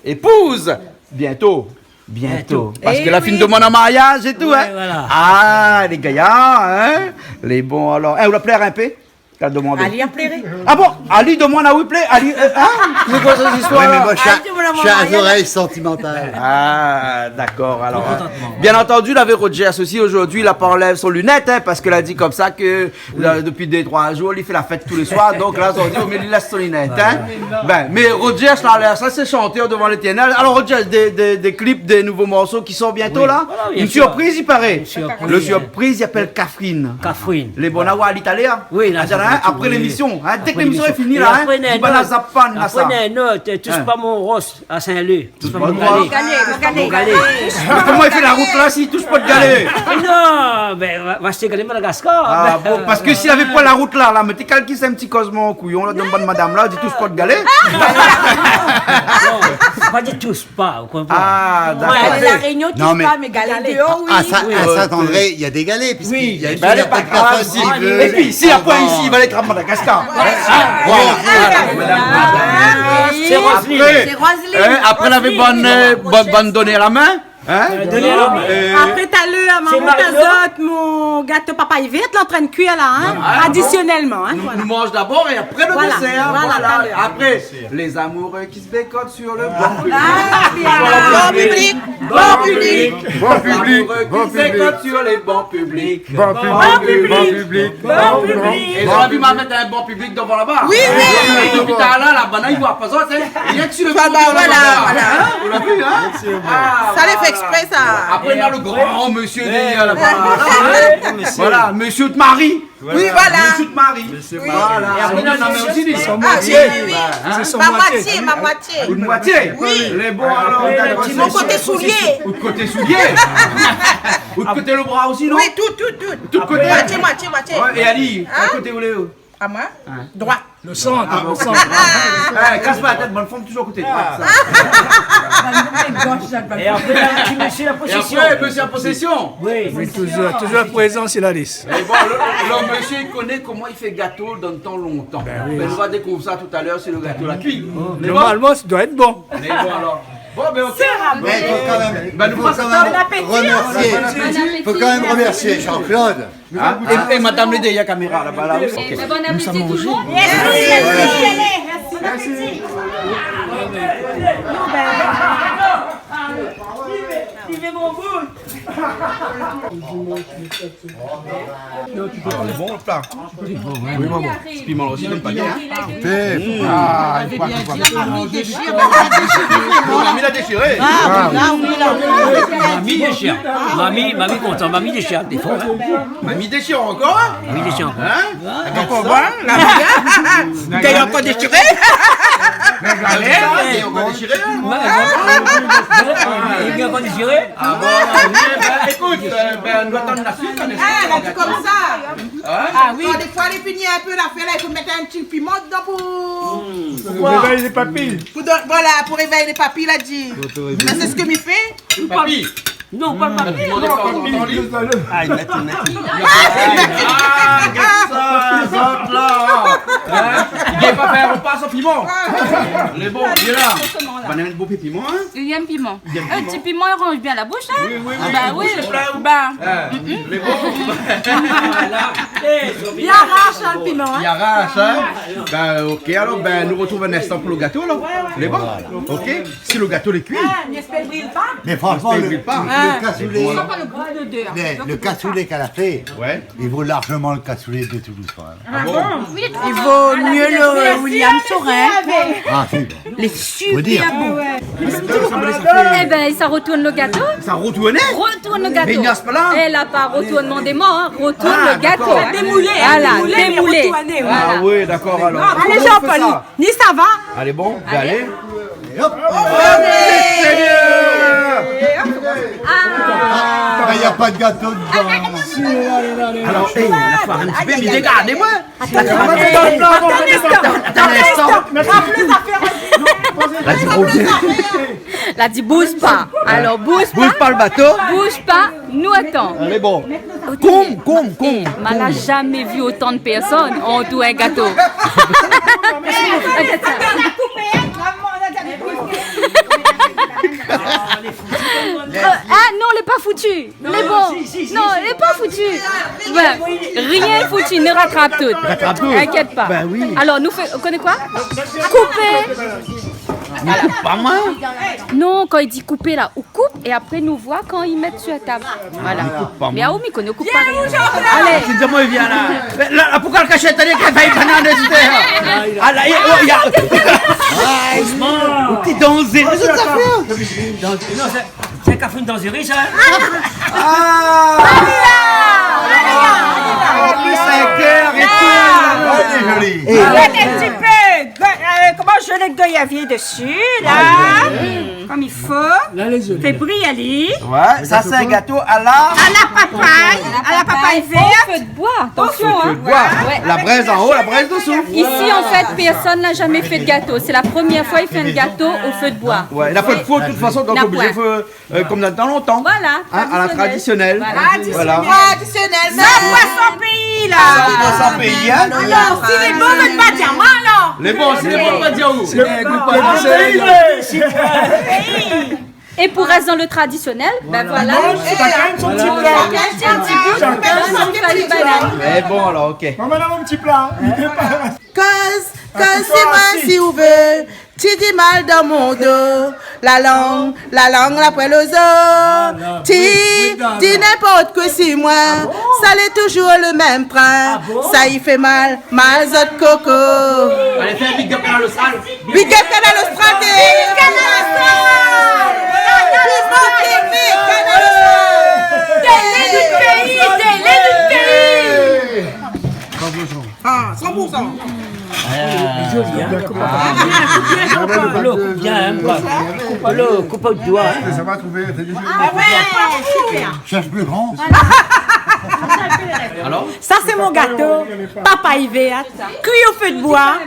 épouse, bientôt. Bientôt. Bientôt. Parske la fine demann an mariaz é tout, hein. Eh oui. Ouais, voilà. Ah, lé gayar, hein. Lé bon, alor. Eh, ou la plèr in pé ? Ka demandé. Ali la pléré. Ah bon ? Ali demann a Ripley, Ali, euh, hein ? Sé koi sa zistoir la ? Oui, mé moin, sh-, sh-, zorèy santimantal. Ah, dakor, alor, hein. Bien antandi, lavé Rogers osi, zordi, la pa anlèv son linèt, hein, parske la di konmsa ke, la, dopi dé, troi zour, li fé la fèt tou lé soir, donk la, zordi, ou mèt, li lès son linèt, hein. Bin, mé Rogers, la, la, sa sé shanté devan Létèrnèl. Alor, Rogers, dé, dé, dé klip, dé nouvo morso ki sort bientôt, la. Oui, voilà, bien sûr. Une surprise, il paraît. Une surprise. Le surprise, li apèl Kafrine. Kafrine. Lé bon a oir, li lé alé, hein ? Oui, la, ah, apré lémision, hein, dèk lémision lé fini, la, hein, apré, li va la zap pa, na sa. Apré, non, toush pa mon ros a Saint-Leu. Toush pa mon galé. Mon galé, mon galé. Mé koman li fé la rout la, si li toush pa out galé ? Non, bin, va, va ashté galé Madagascar. Ah bon, parske si lavé pa la rout la, la, mé té kalkil in ti kozman kouyon la, donn bann madam la, di toush pa out galé. Non, pa di toush pa, ou konpran ? Ah, dakor. Ouais, La Réunion, toush pa, mé galé déor, oui. Non, mé à Saint-, à Saint-André, il y a des galets, puisqu'il y a une certaine personne qui veut avoir. Oui. Bin, lé pa grav, si. Épi, si la poin isi, li va alé trap Madagascar. Voilà. Voilà. Sé Roselyne. Apré, hein, apré, lavé bann, euh, bann, bann doné la min, hein ? Euh, doné la min. Euh, apré, talèr, sé maman, Marino. Azot, mon gato papay vèr, lé antrin kui la, hein, tradisionèlman, hein, nou, voilà. Nou manz dabor é apré le désèr, voilà. Voilà, talèr. Apré, les amoureux qui se bécotent sur le banc public. Ah, bien. Banc public. Banc public. Banc public. Banc public. Banc public. Banc public. Banc public. Banc public. É zot la vi, ma mèt in banc public dovan laba. Oui, oui. Dopi talèr la, la, banna i voi pa zot, hein. Rienk si le banc public, voilà, laba. Hein ? Ou la vi, hein ? Ah, sa lé fé ésprè, sa. Apré, nou na le gran mésyé dèrièr laba. Voilà, mésyé Marie. Oui, voilà. Mésyé Marie. Mésyé Marie. Voilà. É apré, nou na mésyé osi, li. Ah, oui, oui. Hein ? Ma moitié, ma moitié. Out moitié ? Oui. Lé bon, alor, dakor. Mon koté soulié. Out koté soulié. Out koté le bra osi, non ? Oui, tout, tout, tout. Tout koté. Moitié, moitié, moitié. Ouais, é Ali, kèl koté ou lé ? À moi ? Hein. Droit. Le sant, le sant. Eh, kas pa la tèt, bann fanm toujour koté droit, sa. É apré, la, ti mésyé la posésion. É apré, mésyé la posésion. Oui. Oui, toujour, toujour prézan si la lis. Mé bon, le, le mésyé i koné koman i fé gato dan le tan lontan. Bin oui. Bin, nou va dékouvèr sa talèr si le gato la kui. Mé bon. Normalman, sa doi èt bon. Mé bon, alor. Bon, bin, OK. Mé i fo kan mèm, i fo kan mèm remèrsié, i fo kan mèm remèrsié Jean-Claude. Hein ? É, é madam lé dèrièr kaméra laba, la. OK. Mé bon apéti tout le monde. Mèrsi, mèrsi, mèrsi. Bon apéti. Mèrsi. Ah, lé bon, le pla. Oui, bon, bon. Ti piman osi, donn pa bien, hein. Fé, ah, i fo pa, i fo pa. Mamie déchire, mamie déchire. Mamie la déshiré. Ah, oui, la, oui, la, oui, la. Mamie déshir. Mamie, mamie kontan, mamie déshir, défoi, hein. Mamie déshir ankor, hein ? Mamie déshir ankor. Hein ? Ankor koi, la ? Té ankor déshiré ? Mé alé, té ankor déshiré, hein ? Ouais, ouais. Té ankor déshiré ? Ah bon, alor, oui, bin, ékout, euh, bin, nou atann la suit, hein, n'est-ce pas ? Ah, la di konmsa. Hein ? Ah oui. Kan défoi, lé fini in pé lafèr la, i fo mèt in ti piman dedan pou, pou révèy lé papi. Pou don-, voilà, pou révèy lé papi, la di. Pou révèy. Sa, sé sak mi fé. Papi. Non, pa papi. Non, papi. Ah, i mèt, i mèt. Ah, gard sa, zot la. Hein ? I gingn pa fé in ropa san piman. Lé bon, lé la. Bann i èm bonpé piman, hein ? I èm piman. I èm piman. In ti piman i ranz bien la boush, hein ? Oui, oui, oui. Bah oui. Bah. Hein, lé bon. I arash, hein, le piman, hein ? I arash, hein ? Bin, OK, alor, bin, nou artrouv in instan pou le gato, la. Lé bon ? OK. Si le gato lé kui. Ah, mé fransheman, le, le kasoulé, le, le kasoulé k'èl la fé, ouais, i vo larjeman le kasoulé de Toulouse, kan mèm. Ah bon ? I vo myé le William Saurin. Ah, si, bon. Lé super bon. Fo dir. Eh bin, sa artourn le gato. Sa artourn ? Artourn le gato. Mé i rès pa la. Eh, la pa artourman dé mor, hein. Artourn le gato. Ah, dakor. Démoulé, hein, voilà, démoulé, mé artourné, voilà. Ah oui, dakor, alor. Alé, Jean-Paul. Ni sa va ? Alé, bon, bin alé. Alé, hop. Oh, Seigneur ! Ah. Ah, na pa de gato dedan. Alor, eh, la foir in ti pé, mé regard amoin. Atann in instan. Atann in instan. Atann in instan. La di, bouz pa. Alor, bouz pa. Bouz pa le bato. Bouz pa. Nou atann. Alé, bon. Koum, koum, koum. Eh, ma la jamé vi otan de pèrsone antour in gato. Euh, ah non, lé pa foutu. Lé bon. Non, si, si, si, non, si. Lé pa foutu. Ouais. Rien foutu, nou ratrap tout. Ratrap tout. Inkièt pa. Ben oui. Alor, nou fé, ou koné koi ? Koupé. Mi koup pa, moin. Non, kan i di koupé la, ou koup é apré nou voi kan i mèt su la tab. Voilà. Mi koup pa, moin. Mé aou, mi koné, ou koup pa rien. Alé. Sé di amoin, vien la. Mé la, la, poukosa la kashèt, alé, kèl fèy banane, et cetera. Ah, la, i, oh, i a. Doucement. Ou té danzéré, sa, sa fé. Non, sé Sé in kafrine danzéré, sa, hein ? Ah ! An plis, in kèr é tout. Lé zoli. Avèk in ti pé, euh, koman, gelée de goyavier dessus, là, comme il faut. Fé brilh ali. Ouais, sa sé in gato a la... A la papay, a la papay vèrt. Au feu de bois, attention, hein. Au feu de bois. Ouais. La brèz an-o, la brèz désou. Ici, en fait, personne n'a jamais fait de gâteau. C'est la première fois il fait un gâteau au feu de bois. Ouais, la fé d'fo, de tout fason, donk oblizé fé Euh, comme dans, dans longtemps. Voilà, hein, à la traditionnelle. Traditionnel. Voilà. Traditionnel. San poisoné péi la. San poisoné péi, hein. Alor, si lé bon, va pa dir amoin, alor. Lé bon, si lé bon, va pa dir aou. Lé bon, lé bon. É pou rès dan le tradisionèl, ben voilà. Voilà. Shakinn son ti pla. Shakinn son ti bout. Shakinn son ti pla. Mé bon, alor, OK. Maman, la, mon ti pla. Koz, koz, sé moin, si ou vé. Ti di mal dan mon do, la lang, la lang la poin lo zo. Voilà, oui, oui, voilà. Ti di ninport koi si moin, sa lé toujour le mèm trin. Ah bon ? Sa i fé mal, mal zot koko. Alé, fé in big up Kanal Austral. Big up Kanal Austral, té. Vive Kanal Austral ! Vive Kanal Austral ! Télé du pays, télé du pays. Ah, san pour san. Ah. Lo, koup bien, hein, koup, lo, koup out doi, hein. Sa va trouvé, sé... Ah ouais, super. Cherche plus grand. Alor ? Sa sé mon gato papay vèrt, kui o fé d'boi,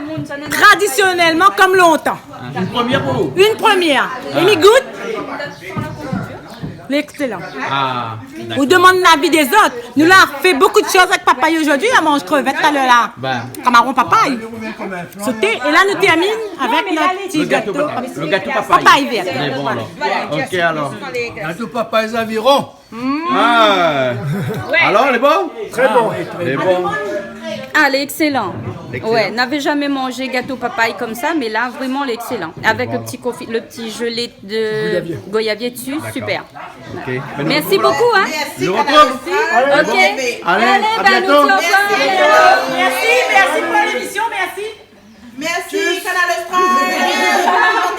tradisionèlman, konm lontan. Une première pou ou ? Une première. Ah. É mi gout. Lé ékselan. Ah, dakor. Ou demann lavi dé zot. Nou la fé bonpé de shoz avèk papay zordi, la manz krévèt talèr la. Ben. Kamaron papay. Soté. É la nou termine avèk nout ti gato papay. Lo gato papay. Papay vèrt. Mé bon, alor. Voilà. OK, alor. Gato papay zaviron. Ah. Ouais. Alor, lé bon ? Très bon. Lé bon. Ah, lé ékselan. Ékselan. Ouais, navé jamé manzé gato papay konmsa, mé la, vréman, lé ékselan. Avèk lo ti konfi-, lo ti gelé de goyavier dsi, super. Dakor. OK. Merci beaucoup, hein. Merci, Kanal Austral. OK. Alé, à bientôt. Alé, ben, nou di au revoir. Merci, merci pour l'émission, merci. Merci, Kanal Austral. Merci, Kanal Austral.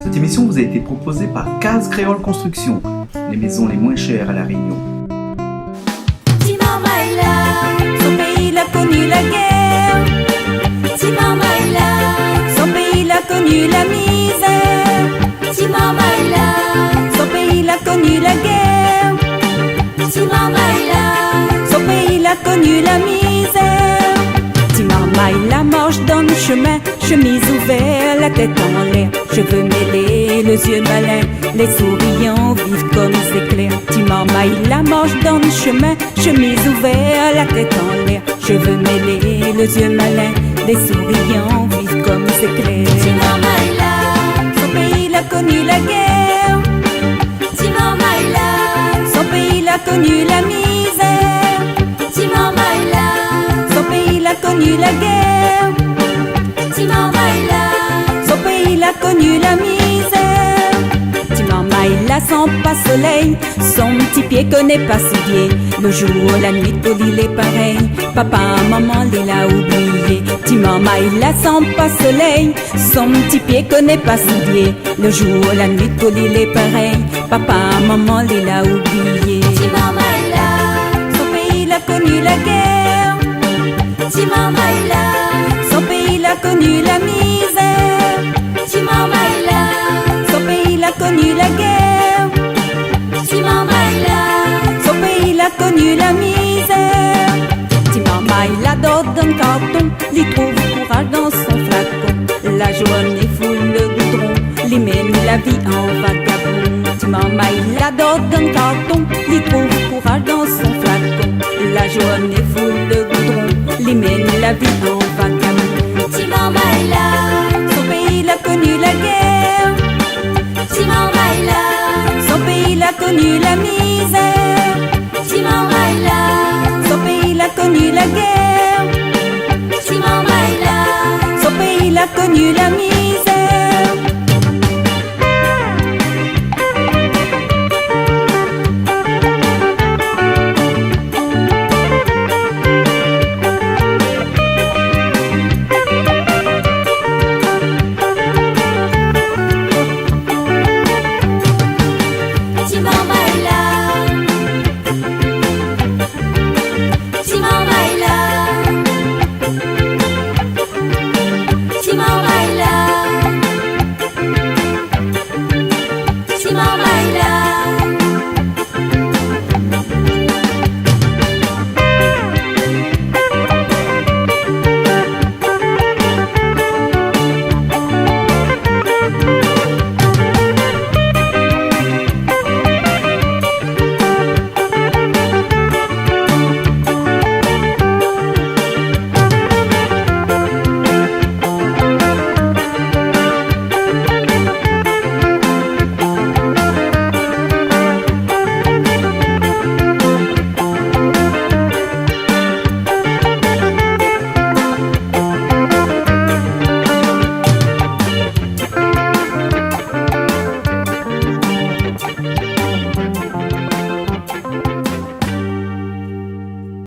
Cette émission vous a été proposée par Case Créole Construction, les maisons les moins chères à La Réunion. Ti marmay la, son péi la koni la guèr. Ti marmay la, son péi la koni la mizèr. Ti marmay la, son péi la koni la guèr. Ti marmay la, son péi la koni la mizèr. Ti marmay la marsh dan shemin, shemiz ouvèr, la tèt anlèr, shové mélé, lé zié malin, lé souriyan, vif konm zéklèr. Ti marmay la marsh dan shemin, shemiz ouvèr, la tèt anlèr, shové mélé, lé zié malin, lé souriyan, vif konm zéklèr. Ti marmay la, son péi la koni la guèr. Ti marmay la, son péi la koni la mizèr. Ti marmay la, son péi la koni la guèr. Ti marmay la, son péi la koni la mizèr. Ti marmay la san pa solèy, son ti pié koné pa soulié. Lo zour, la nuit, pou li lé parèy, papa, momon, li la oublié. Ti marmay la san pa solèy, son ti pié koné pa soulié. Lo zour, la nuit, pou li lé parèy, papa, momon, li la oublié. Ti marmay la, son péi la koni la guèr. Ti marmay la, son péi la koni la mizèr. Ti marmay la, son péi la koni la guèr. Ti marmay la, son péi la koni la mizèr. Li trouv kouraz dan son flakon, la zourné foul le goudron, li mèn la vi an vagabon. Ti marmay la dor dan karton, li trouv kouraz dan son flakon, la zourné foul le goudron, li mèn la vi an vagabon. Ti marmay la, son péi la koni la guèr. Ti marmay la, son péi la koni la mizèr. Ti marmay la, son péi la koni la guèr. Ti marmay la, son péi la koni la mizèr.